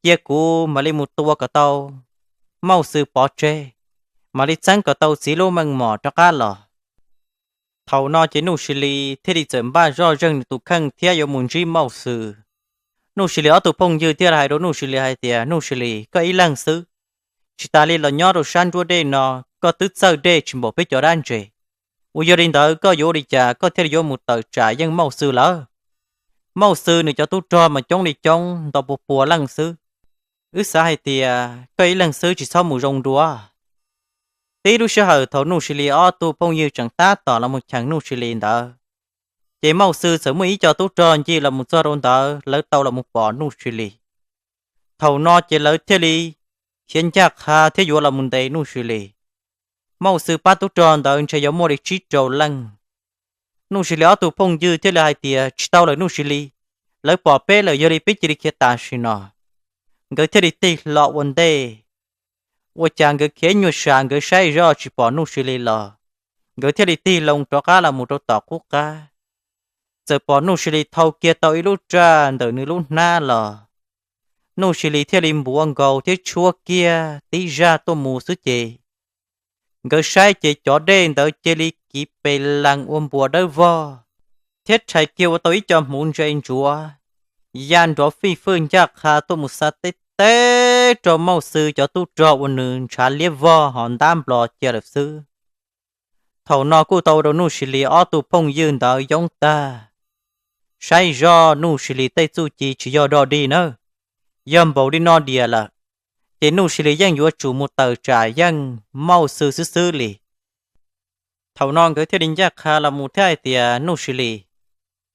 cia kuv mam li mus tua kom tau Mauj Xwb pov tseg, mam li txeeb kom tau txiv lub meej mom rov qab los. Thaum no ces Nuj Sis Lis thiaj li txawm npaj zoj zeeg nws tus kheej thiab yuav mus ntsib Mauj Xwb. Nuj Sis Lis ob tug phooj ywg thiaj li hais rau Nuj Sis Lis hais tias, Nuj Sis Lis, koj ib leeg xwb, tsis tas li los nyob rau sab nruab dej no, koj twb txawj dej tsis npaum peb cov dab ntses. Uas yog li ntawd koj yuav ua li cas koj thiaj li yuav mus tawm tsam yeej Mauj Xwb lawm? Mauj Xwb nws cov tub rog mas coob li coob ntau pua pua leej xwb. Wb xav hais tias koj ib leeg xwb tsis txhob mus zoo dua. Tib lub sij hawm thaum Nuj Sis Lis ob tug phooj ywg tseem tab tom los mus cheem Nuj Sis Lis ntawd, ces Mauj Xwb txawm muaj ib co tub rog ncig los mus txog rau ntawd, lawv tau los mus pom Nuj Sis Lis. Thaum no ces lawv thiaj li khiav ncaj qha thiab yuav los mus ntes Nuj Sis Lis. Mauj Xwb pab tub rog ntawd ntshe yuav muaj li tsib rau leej. Nuj Sis Lis ob tug phooj ywg thiaj li hais tias, Tsis tau lawm Nuj Sis Lis, lawv pom peb lawm, yog li peb cia li khiav tam sim no. Nkawd thiaj li tig hlo ua ntej. Ua cas nkawd khiav nyuag sas nkawd saib zoj tsis pom Nuj Sis Lis los, nkawd thiaj li tig loo rov qab los mus rau tom qub qab. Txawm pom Nuj Sis Lis thau kiag tau ib lub raj ntawm nws lub hnab los, Nuj Sis Lis thiaj li npuav nkaus thiab tshuab kiag tib zaj tuaj mus xwb ces, nkawd saib ces cov dej ntawd cia li kiv pes lees ua npuas dawb vog, thiab rhais kiag ua tau ib co hmuv ntse ntsuav, ya nrov fij fwj ncaj qha tuaj mus xa teb teb rau Mauj Xwb cov tub rog uas nws ntshav liab vog ho ntab nplos cia lawm xwb. Thaum no kuj tau rau Nuj Sis Lis ob tug phooj ywg ntawd yoob tag. Saib zoj Nuj Sis Lis tej txuj ci tsis yog dog dig nawb, yog npaum li no diam lawm, ces Nuj Sis Lis yeej yuav tsum mus tawm tsam yeej Mauj Xwb xwb xwb li. Thaum no nkawd thiaj li ncaj qha los mus thiab hais tias, Nuj Sis Lis,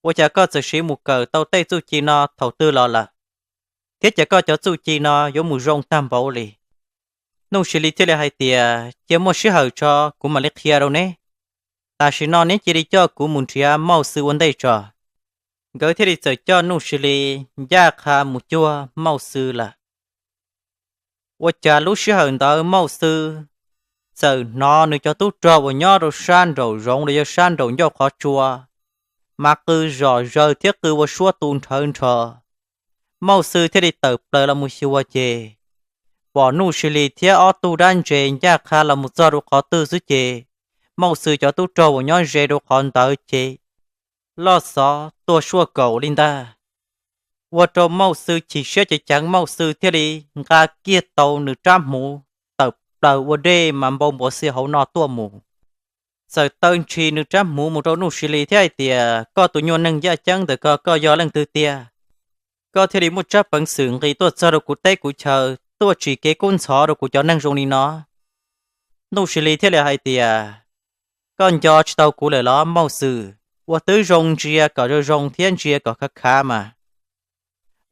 ua cas koj txawm siv mus kawm tau tej txuj ci no thaum twg los lawm, thiab cas koj cov txuj ci no yuav mus zoo tag npaum li? Nuj Sis Lis thiaj li hais tias, Cia muaj sij hawm tso kuv mam li qhia rau neb. Tam sim no neb cia li coj kuv mus nrhiav Mauj Xwb ua ntej tso. Nkawd thiaj li txawm coj Nuj Sis Lis ncaj qha mus cuag Mauj Xwb lawm. Ua cas lub sij hawm ntawd Mauj Xwb txawm hnov nws cov tub rog uas nyob rau sab nraum zoov los yog sab nraum ncauj qhov tsua mas qw zom zaws thiab qw ua suab tu nrhawv nrho. Mauj Xwb thiaj li tawm plaws los mus xyuas ces pom Nuj Sis Lis thiab ob tug dab ntses ncaj qha los mus txog rau qhov twg xwb ces Mauj Xwb cov tub rog uas nyob ze rau qhov ntawd ces loj xov tuag suaj kaum li ntag. Ua rau Mauj Xwb chim siab cev ceev, Mauj Xwb thiaj li nqa kiag tau nws rab hmuv tawm plaws ua dej mas npau npuas xi hauv no tuaj mus. Txawm taw ntshis nws rab hmuv mus rau Nuj Sis Lis thiab hais tias, Koj tus nyuag neeg yaj ceeb ntawm ko, koj yog leej twg tiag? Koj thiaj li muaj tsab peev xwm nqis tuaj txog rau kuv teb kuv chaw, tuaj tsim kev kub ntxhov rau kuv cov neeg zoo li no? Nuj Sis Lis thiaj li hais tias, Koj nco tsis tau kuv lawm los Mauj Xwb? Ua twb zoo ntsia kom zoo zoo thiab ntsia kom khav khav mas.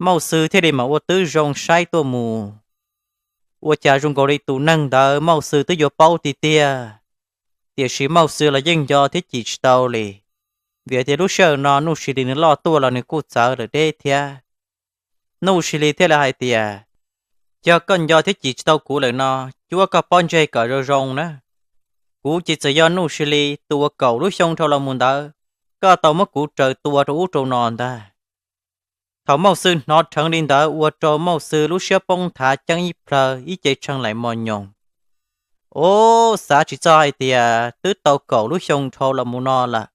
Mauj Xwb thiaj li mam ua twb zoo saib tuaj mus. Ua cas zoo nkaus li tus neeg ntawd Mauj Xwb twb yuav paub tiag tiag, tiam sis Mauj Xwb los yeej nco thiab cim tsis tau li. Vim tias lub sij hawm no Nuj Sis Lis nws loj tuaj los nws kuj txawv lawm deb thiab. Nuj Sis Lis thiaj li hais tias, Yog koj nco thiab cim tsis tau kuv lawm no, cuab koj pob ntseg kom zoo zoo na. Kuv ces txawm yog Nuj Sis Lis tus uas kaum lub xyoo dhau los mus ntawd, koj tau muab kuv raws tua rau ub rau no ntag. Thaum Mauj Xwb hnov dheev li ntawd ua rau Mauj Xwb lub siab poob nthav ceeb ib plhaw, ib ce tshee laim mos nyoos. Ub, xav tsis txog hais tias twb tau kaum lub xyoo dhau los mus no lawm,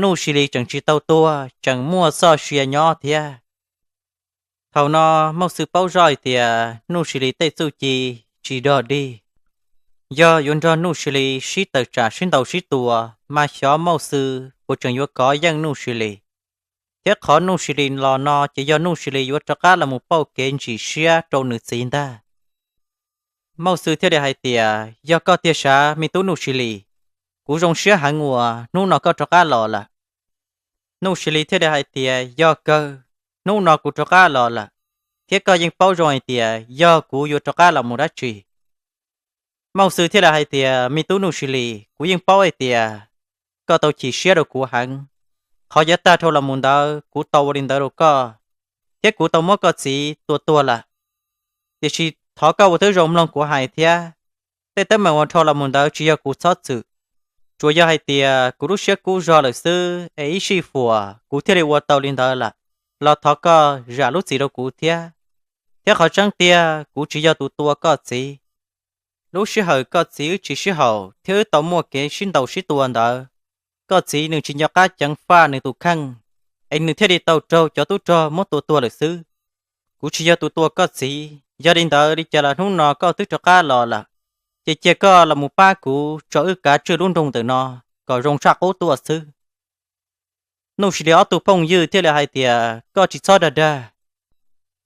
Nuj Sis Lis tseem tsis tau tuag, tseem muaj txoj sia nyob thiab. Thaum no Mauj Xwb paub zoj hais tias Nuj Sis Lis tej txuj ci tsis dog dig. Yog yuav nrog Nuj Sis Lis sib tawm tsam sib ntaus sib tua mas xyov Mauj Xwb puas tseem yuav kov yeej Nuj Sis Lis, thiab qhov Nuj Sis Lis los no ces yog Nuj Sis Lis yuav rov qab los mus pauj kev ntsim siab rau nws txiv ntag. Mauj Xwb thiaj li hais tias, Yog koj tiag sav me tub Nuj Sis Lis, kuv zoo siab heev uas hnub no koj rov qab los lawm. Nuj Sis Lis thiaj li hais tias, Yog kawg, hnub no kuv rov qab los lawm, thiab koj yeej paub zoo hais tias yog kuv yuav rov qab los mus dab tsi. Mauj Xwm thiaj li hais tias, Me tub Nuj Sis Lis, kuv yeej paub hais tias koj tau chim siab rau kuv heev. Qhov yav tag dhau los mus ntawd kuv tau ua li ntawd rau koj, thiab kuv tau muab koj txiv tua tuag lawm. Tiam sis thov koj ua tib zoo mloog kuv hais thiab. Tej teeb meem uas dhau los mus ntawd tsis yog kuv txhob txwm, tsuas yog hais tias kuv lub siab kub zog lawm xwb es ib sij huam kuv thiaj li ua tau li ntawd lawm. Los thov koj zam lub txim rau kuv thiab. Thiab qhov tseeb tiag kuv tsis yog tus tua koj txiv. Lub sij hawm koj txiv wb tsis sib haum thiab wb tau muaj kev sib ntaus sib tua ntawd, koj txiv nws tsis nco qab ceev faj nws tus kheej, es nws thiaj li tau raug cov tub rog muab tua tuag lawm xwb. Kuv tsis yog tus tua koj txiv, yog li ntawd li cas los hnub no koj twb rov qab los lawm, ces cia koj los mus pab kuv tso wb kav tswj lub nroog ntawm no kom zoo tshaj qub tuaj xwb. Nuj Sis Lis ob tug phooj ywg thiaj li hais tias, Koj tsis txhob dag dag.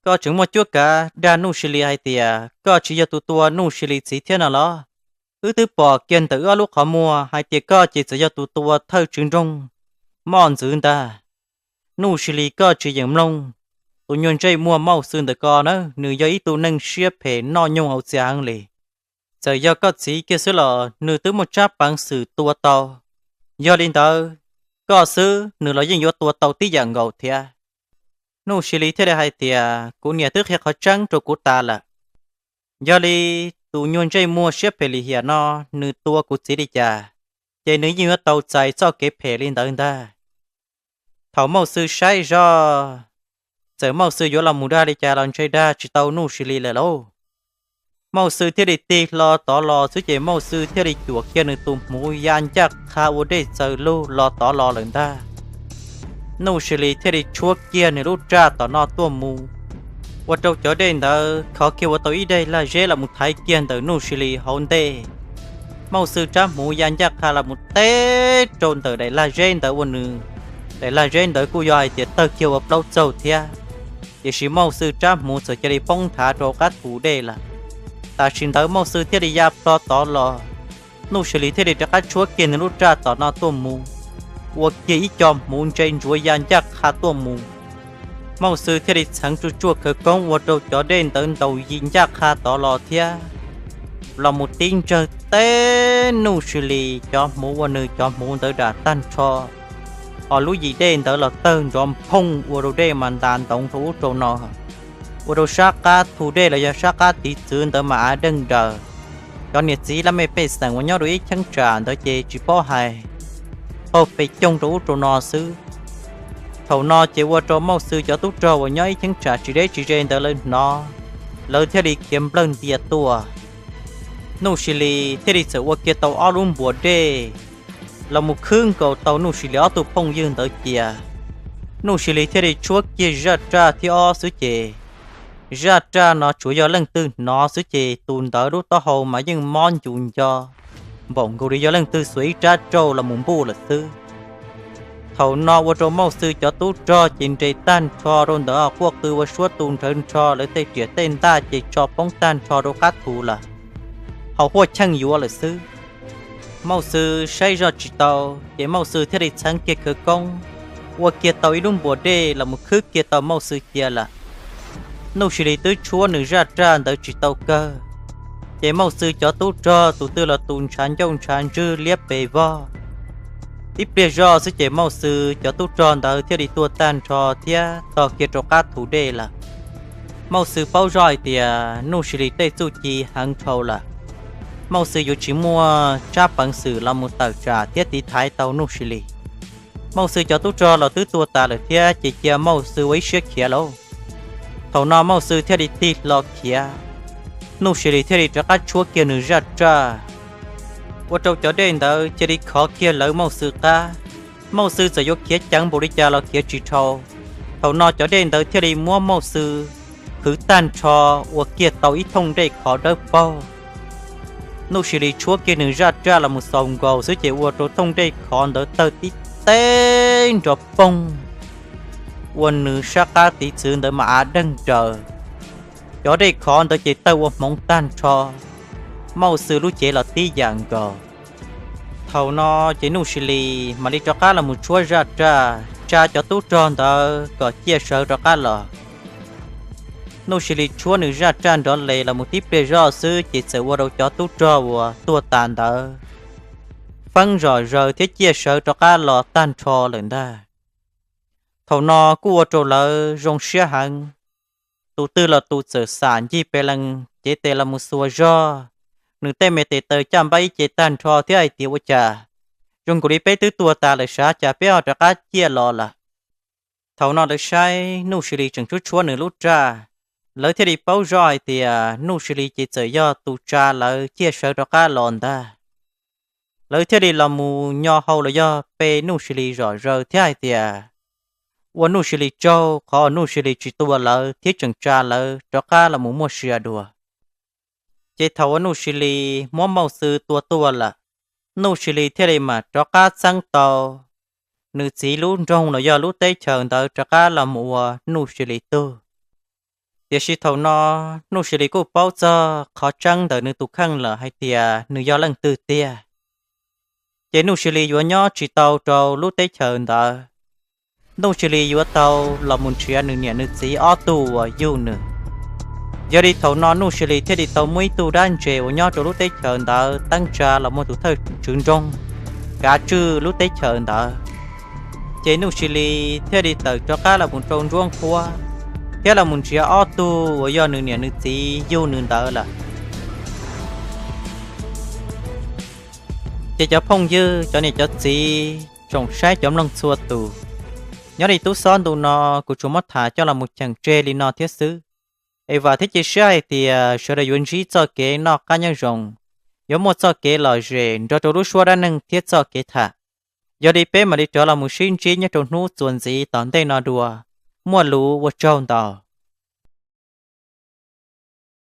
Koj tseem muaj cuab kav dag Nuj Sis Lis hais tias koj tsis yog tus tua Nuj Sis Lis txiv thiab no los? Wb twb pom kiag ntawm wb ob lub qhov muag hais tias koj ces txawm yog tus tua thawj tswv nroog Moj Ntxwv ntag. Nuj Sis Lis, koj tsis yeem mloog. Tus nyuag ntsej muag Mauj Xwm ntawm ko na, nws yog ib tug neeg siab phem noj nyoog hauv txias heev li. Txawm yog koj txiv kiag xwb los nws twb muaj tsab peev xwm tua tau. Yog li ntawd, koj xwb nws los yeej yuav tua tau tib yam nkaus thiab. Nuj Sis Lis thiaj li hais tias, Kuv niam twb qhia qhov tseeb rau kuv tas lawm. Yog li tus nyuag ntsej muag siab phem lim hiam no nws tua kuv txiv li cas, ces nws yeej yuav tau txais txoj kev phem li ntawd ntag. Thaum Mauj Xwm saib zoj, txawm Mauj Xwm yuav los mus dag li cas los ntshe dag tsis tau Nuj Sis Lis lawm lauj. Mauj Xwm thiaj li tig hlo tod los xwb ces Mauj Xwm thiaj li cuam kiag nws tus hmuv ya ncaj qha ua dej txaws lug los tod los lawm ntag. Nuj Sis Lis thiaj li tshuab kiag nws lub raj tom no tuaj mus, ua rau cov dej ntawd khov kiag ua tau ib daim lag zeb los mus thaiv kiag ntawm Nuj Sis Lis hauv ntej. Mauj Xwm rab hmuv ya ncaj qha los mus teb rau ntawm daim lag zeb ntawd ua nws, daim lag zeb ntawd kuj yog hais tias tawg kiag ua plaub txaug thiab. Tiam sis Mauj Xwm rab hmuv txawm cia li poob nthav rau qab thu dej lawm. Tam sim ntawd Mauj Xwm thiaj li ya plho tod los, Nuj Sis Lis thiaj li rov qab tshuab kiag nws lub raj tom no tuaj mus, ua kiag ib co hmuv ntse ntsuav ya ncaj qha tuaj mus. Mauj Xwm thiaj li txheev tsuj tsuaj khawv koob ua rau cov dej ntawd ntaus yim ncaj qha tod los thiab, los mus tib ntsawg teb Nuj Sis Lis cov hmuv ua nws cov hmuv ntawd dam tag nrho. Hos lub yim dej ntawd los tawg nrov nphooj ua rau dej mas ntas ntoov rau ub rau no, ua rau sab qab thu dej los yog sab qab tiv txwv ntawd mas av deej daws. Cov niam txiv laj mej pej xeem uas nyob rau ib cheeb tsam ntawd ces tsis paub hais, qaug pes coog rau ub rau no xwb. Thaum no ces ua rau Mauj Xwm cov tub rog uas nyob ib cheeb tsam tsis deb tsis ze ntawd lawv hnov, lawv thiaj li khiav nplawg ntias tuaj. Nuj Sis Lis thiaj li txawm ua kiag tau ob lub npuas dej los mus khwb nkaus tau Nuj Sis Lis ob tug phooj ywg ntawd cia. Nuj Sis Lis thiaj li tshuab kiag zaj raj thib ob xwb ces, zaj raj no tsuas yog leej twg hnov xwb ces tus ntawd lub taub hau mas yeej mob ncus nco, npaum nkaus li yog leej twg xuas ib rab rauj los mus npuj lawm xwb. Thaum no ua rau Mauj Xwm cov tub rog ces nres tag nrho rau ntawd quaj qw ua suab tu nrhawv nrho lawv tej riam tej ntaj ces tso poob tag nrho rau qab thu lawm, hos huaj cheej yuav lawm xwb. Mauj Xwm saib zoj tsis tau, ces Mauj Xwm thiaj li txheev kiag khawv koob, ua kiag tau ib lub npuas dej los mus khwb kiag tau Mauj Xwm cia lawm. Nuj Sis Lis twb tshuab nws zaj raj ntawd tsis tau kawg, ces Mauj Xwm cov tub rog tus twg los tus ntshav ncauj ntshav ntswg liab pes vog. Tib pliag zoj xwb ces Mauj Xwm cov tub rog ntawd thiaj li tuag tag nrho thiab tog kiag rau qab thu dej lawm. Mauj Xwm paub zoj hais tias Nuj Sis Lis tej txuj ci heev dhau lawm, Mauj Xwm yuav tsis muaj tsab peev xwm los mus tawm tsam thiab tiv thaiv tau Nuj Sis Lis. Mauj Xwm cov tub rog los twb tuag tas lawm thiab ces cia Mauj Xwm ua ib siab khiav lauj. Thaum no Mauj Xwm thiaj li tig hlo khiav, Nuj Sis Lis thiaj li rov qab tshuab kiag nws zaj raj, ua rau cov dej ntawd cia li khov kiag lawv Mauj Xwm qab. Mauj Xwm txawm yuav khiav ceev npaum li cas los khiav tsis dhau. Thaum no cov dej ntawd thiaj li muab Mauj Xwm hwv tag nrho, ua kiag tau ib thooj dej khov dawb paug. Nuj Sis Lis tshuab kiag nws zaj raj los mus xaus nkaus xwb ces ua rau thooj dej khov ntawd tawg tib teb nrov poog, ua nws sab qab tiv txwv ntawd mas av deeg daws. Cov dej khov ntawd ces tawg ua hmoov tag nrho, Mauj Xwm lub cev los tib yam nkaus. Thaum no ces Nuj Sis Lis mam li rov qab los mus tshuab zaj raj tsa cov tub rog ntawd kom ciaj sawv rov qab los. Nuj Sis Lis tshuab nws zaj raj nrov les los mus tib pliag zoj xwb ces txawm ua rau cov tub rog uas tuag tas ntawd feeb zom zaws thiab ciaj sawv rov qab los tag nrho lawm ntag. Thaum no kuj ua rau lawv zoo siab heev, tus twg los tus txawm xam ncig pes lees cev tes los mus xuas zog, nws tej me tes taw caj npab ib ce tag nrho thiab hais tias ua cas zoo nkaus li peb twb tuag tas lawm sav cas peb ho rov qab ciaj los lawm. Thaum no lawv saib Nuj Sis Lis tseem tshuab tshuab nws lub raj, lawv thiaj li paub zoj hais tias Nuj Sis Lis ces txawm yog tus tsa lawv ciaj sawv rov qab los ntag. Lawv thiaj li los mus nyo hau los yog pe Nuj Sis Lis zom zaws thiab hais tias ua Nuj Sis Lis tsaug qhov uas Nuj Sis Lis tsis tua lawv thiab tseem tsa lawv rov qab los mus muaj sia dua. Ces thaum uas Nuj Sis Lis muab Mauj Xwm tua tuag lawm, Nuj Sis Lis thiaj li mam rov qab txeeb tau nws txiv lub nroog los yog lub teb chaws ntawd rov qab los mus ua Nuj Sis Lis tug. Tiam sis thaum no Nuj Sis Lis kuj paub txog qhov tseeb ntawm nws tus kheej lawm hais tias nws yog leej twg tiag. Ces Nuj Sis Lis yuav nyob tsis tau rau lub teb chaws ntawd. Nuj Sis Lis yuav tau los mus nrhiav nws niam nws txiv ob tug uas yug nws. Yog li thaum no Nuj Sis Lis thiaj li tau muab ib tug dab ntses uas nyob rau lub teb chaws ntawd teeb tsa los muag tus thawj tswv nroog kav tswj lub teb chaws ntawd. Ces Nuj Sis Lis thiaj li tawm rov qab los mus rau nruab nqhuab, thiab los mus nrhiav ob tug uas yog nws niam nws txiv yug nws ntawd lawm. Ces cov phooj ywg, cov niam cov txiv, tsoom saib cov mloog txhua tus, nyob li tub xob ntu no kuv tsuas muab tham coj los mus cheem tseg li no thiab xwb. Es vam thiab cia siab hais tias sawv daws yuav ntsib txoj kev noj qab nyob zoo, yuav muaj txoj kev lom zem nrog rau lub suab dab neeg thiab txoj kev tham. Yog li peb mam li rov los mus sib ntsib nyob rau hnub txuas ntxiv tom ntej no dua. Muaj lus ua tsaug ntau.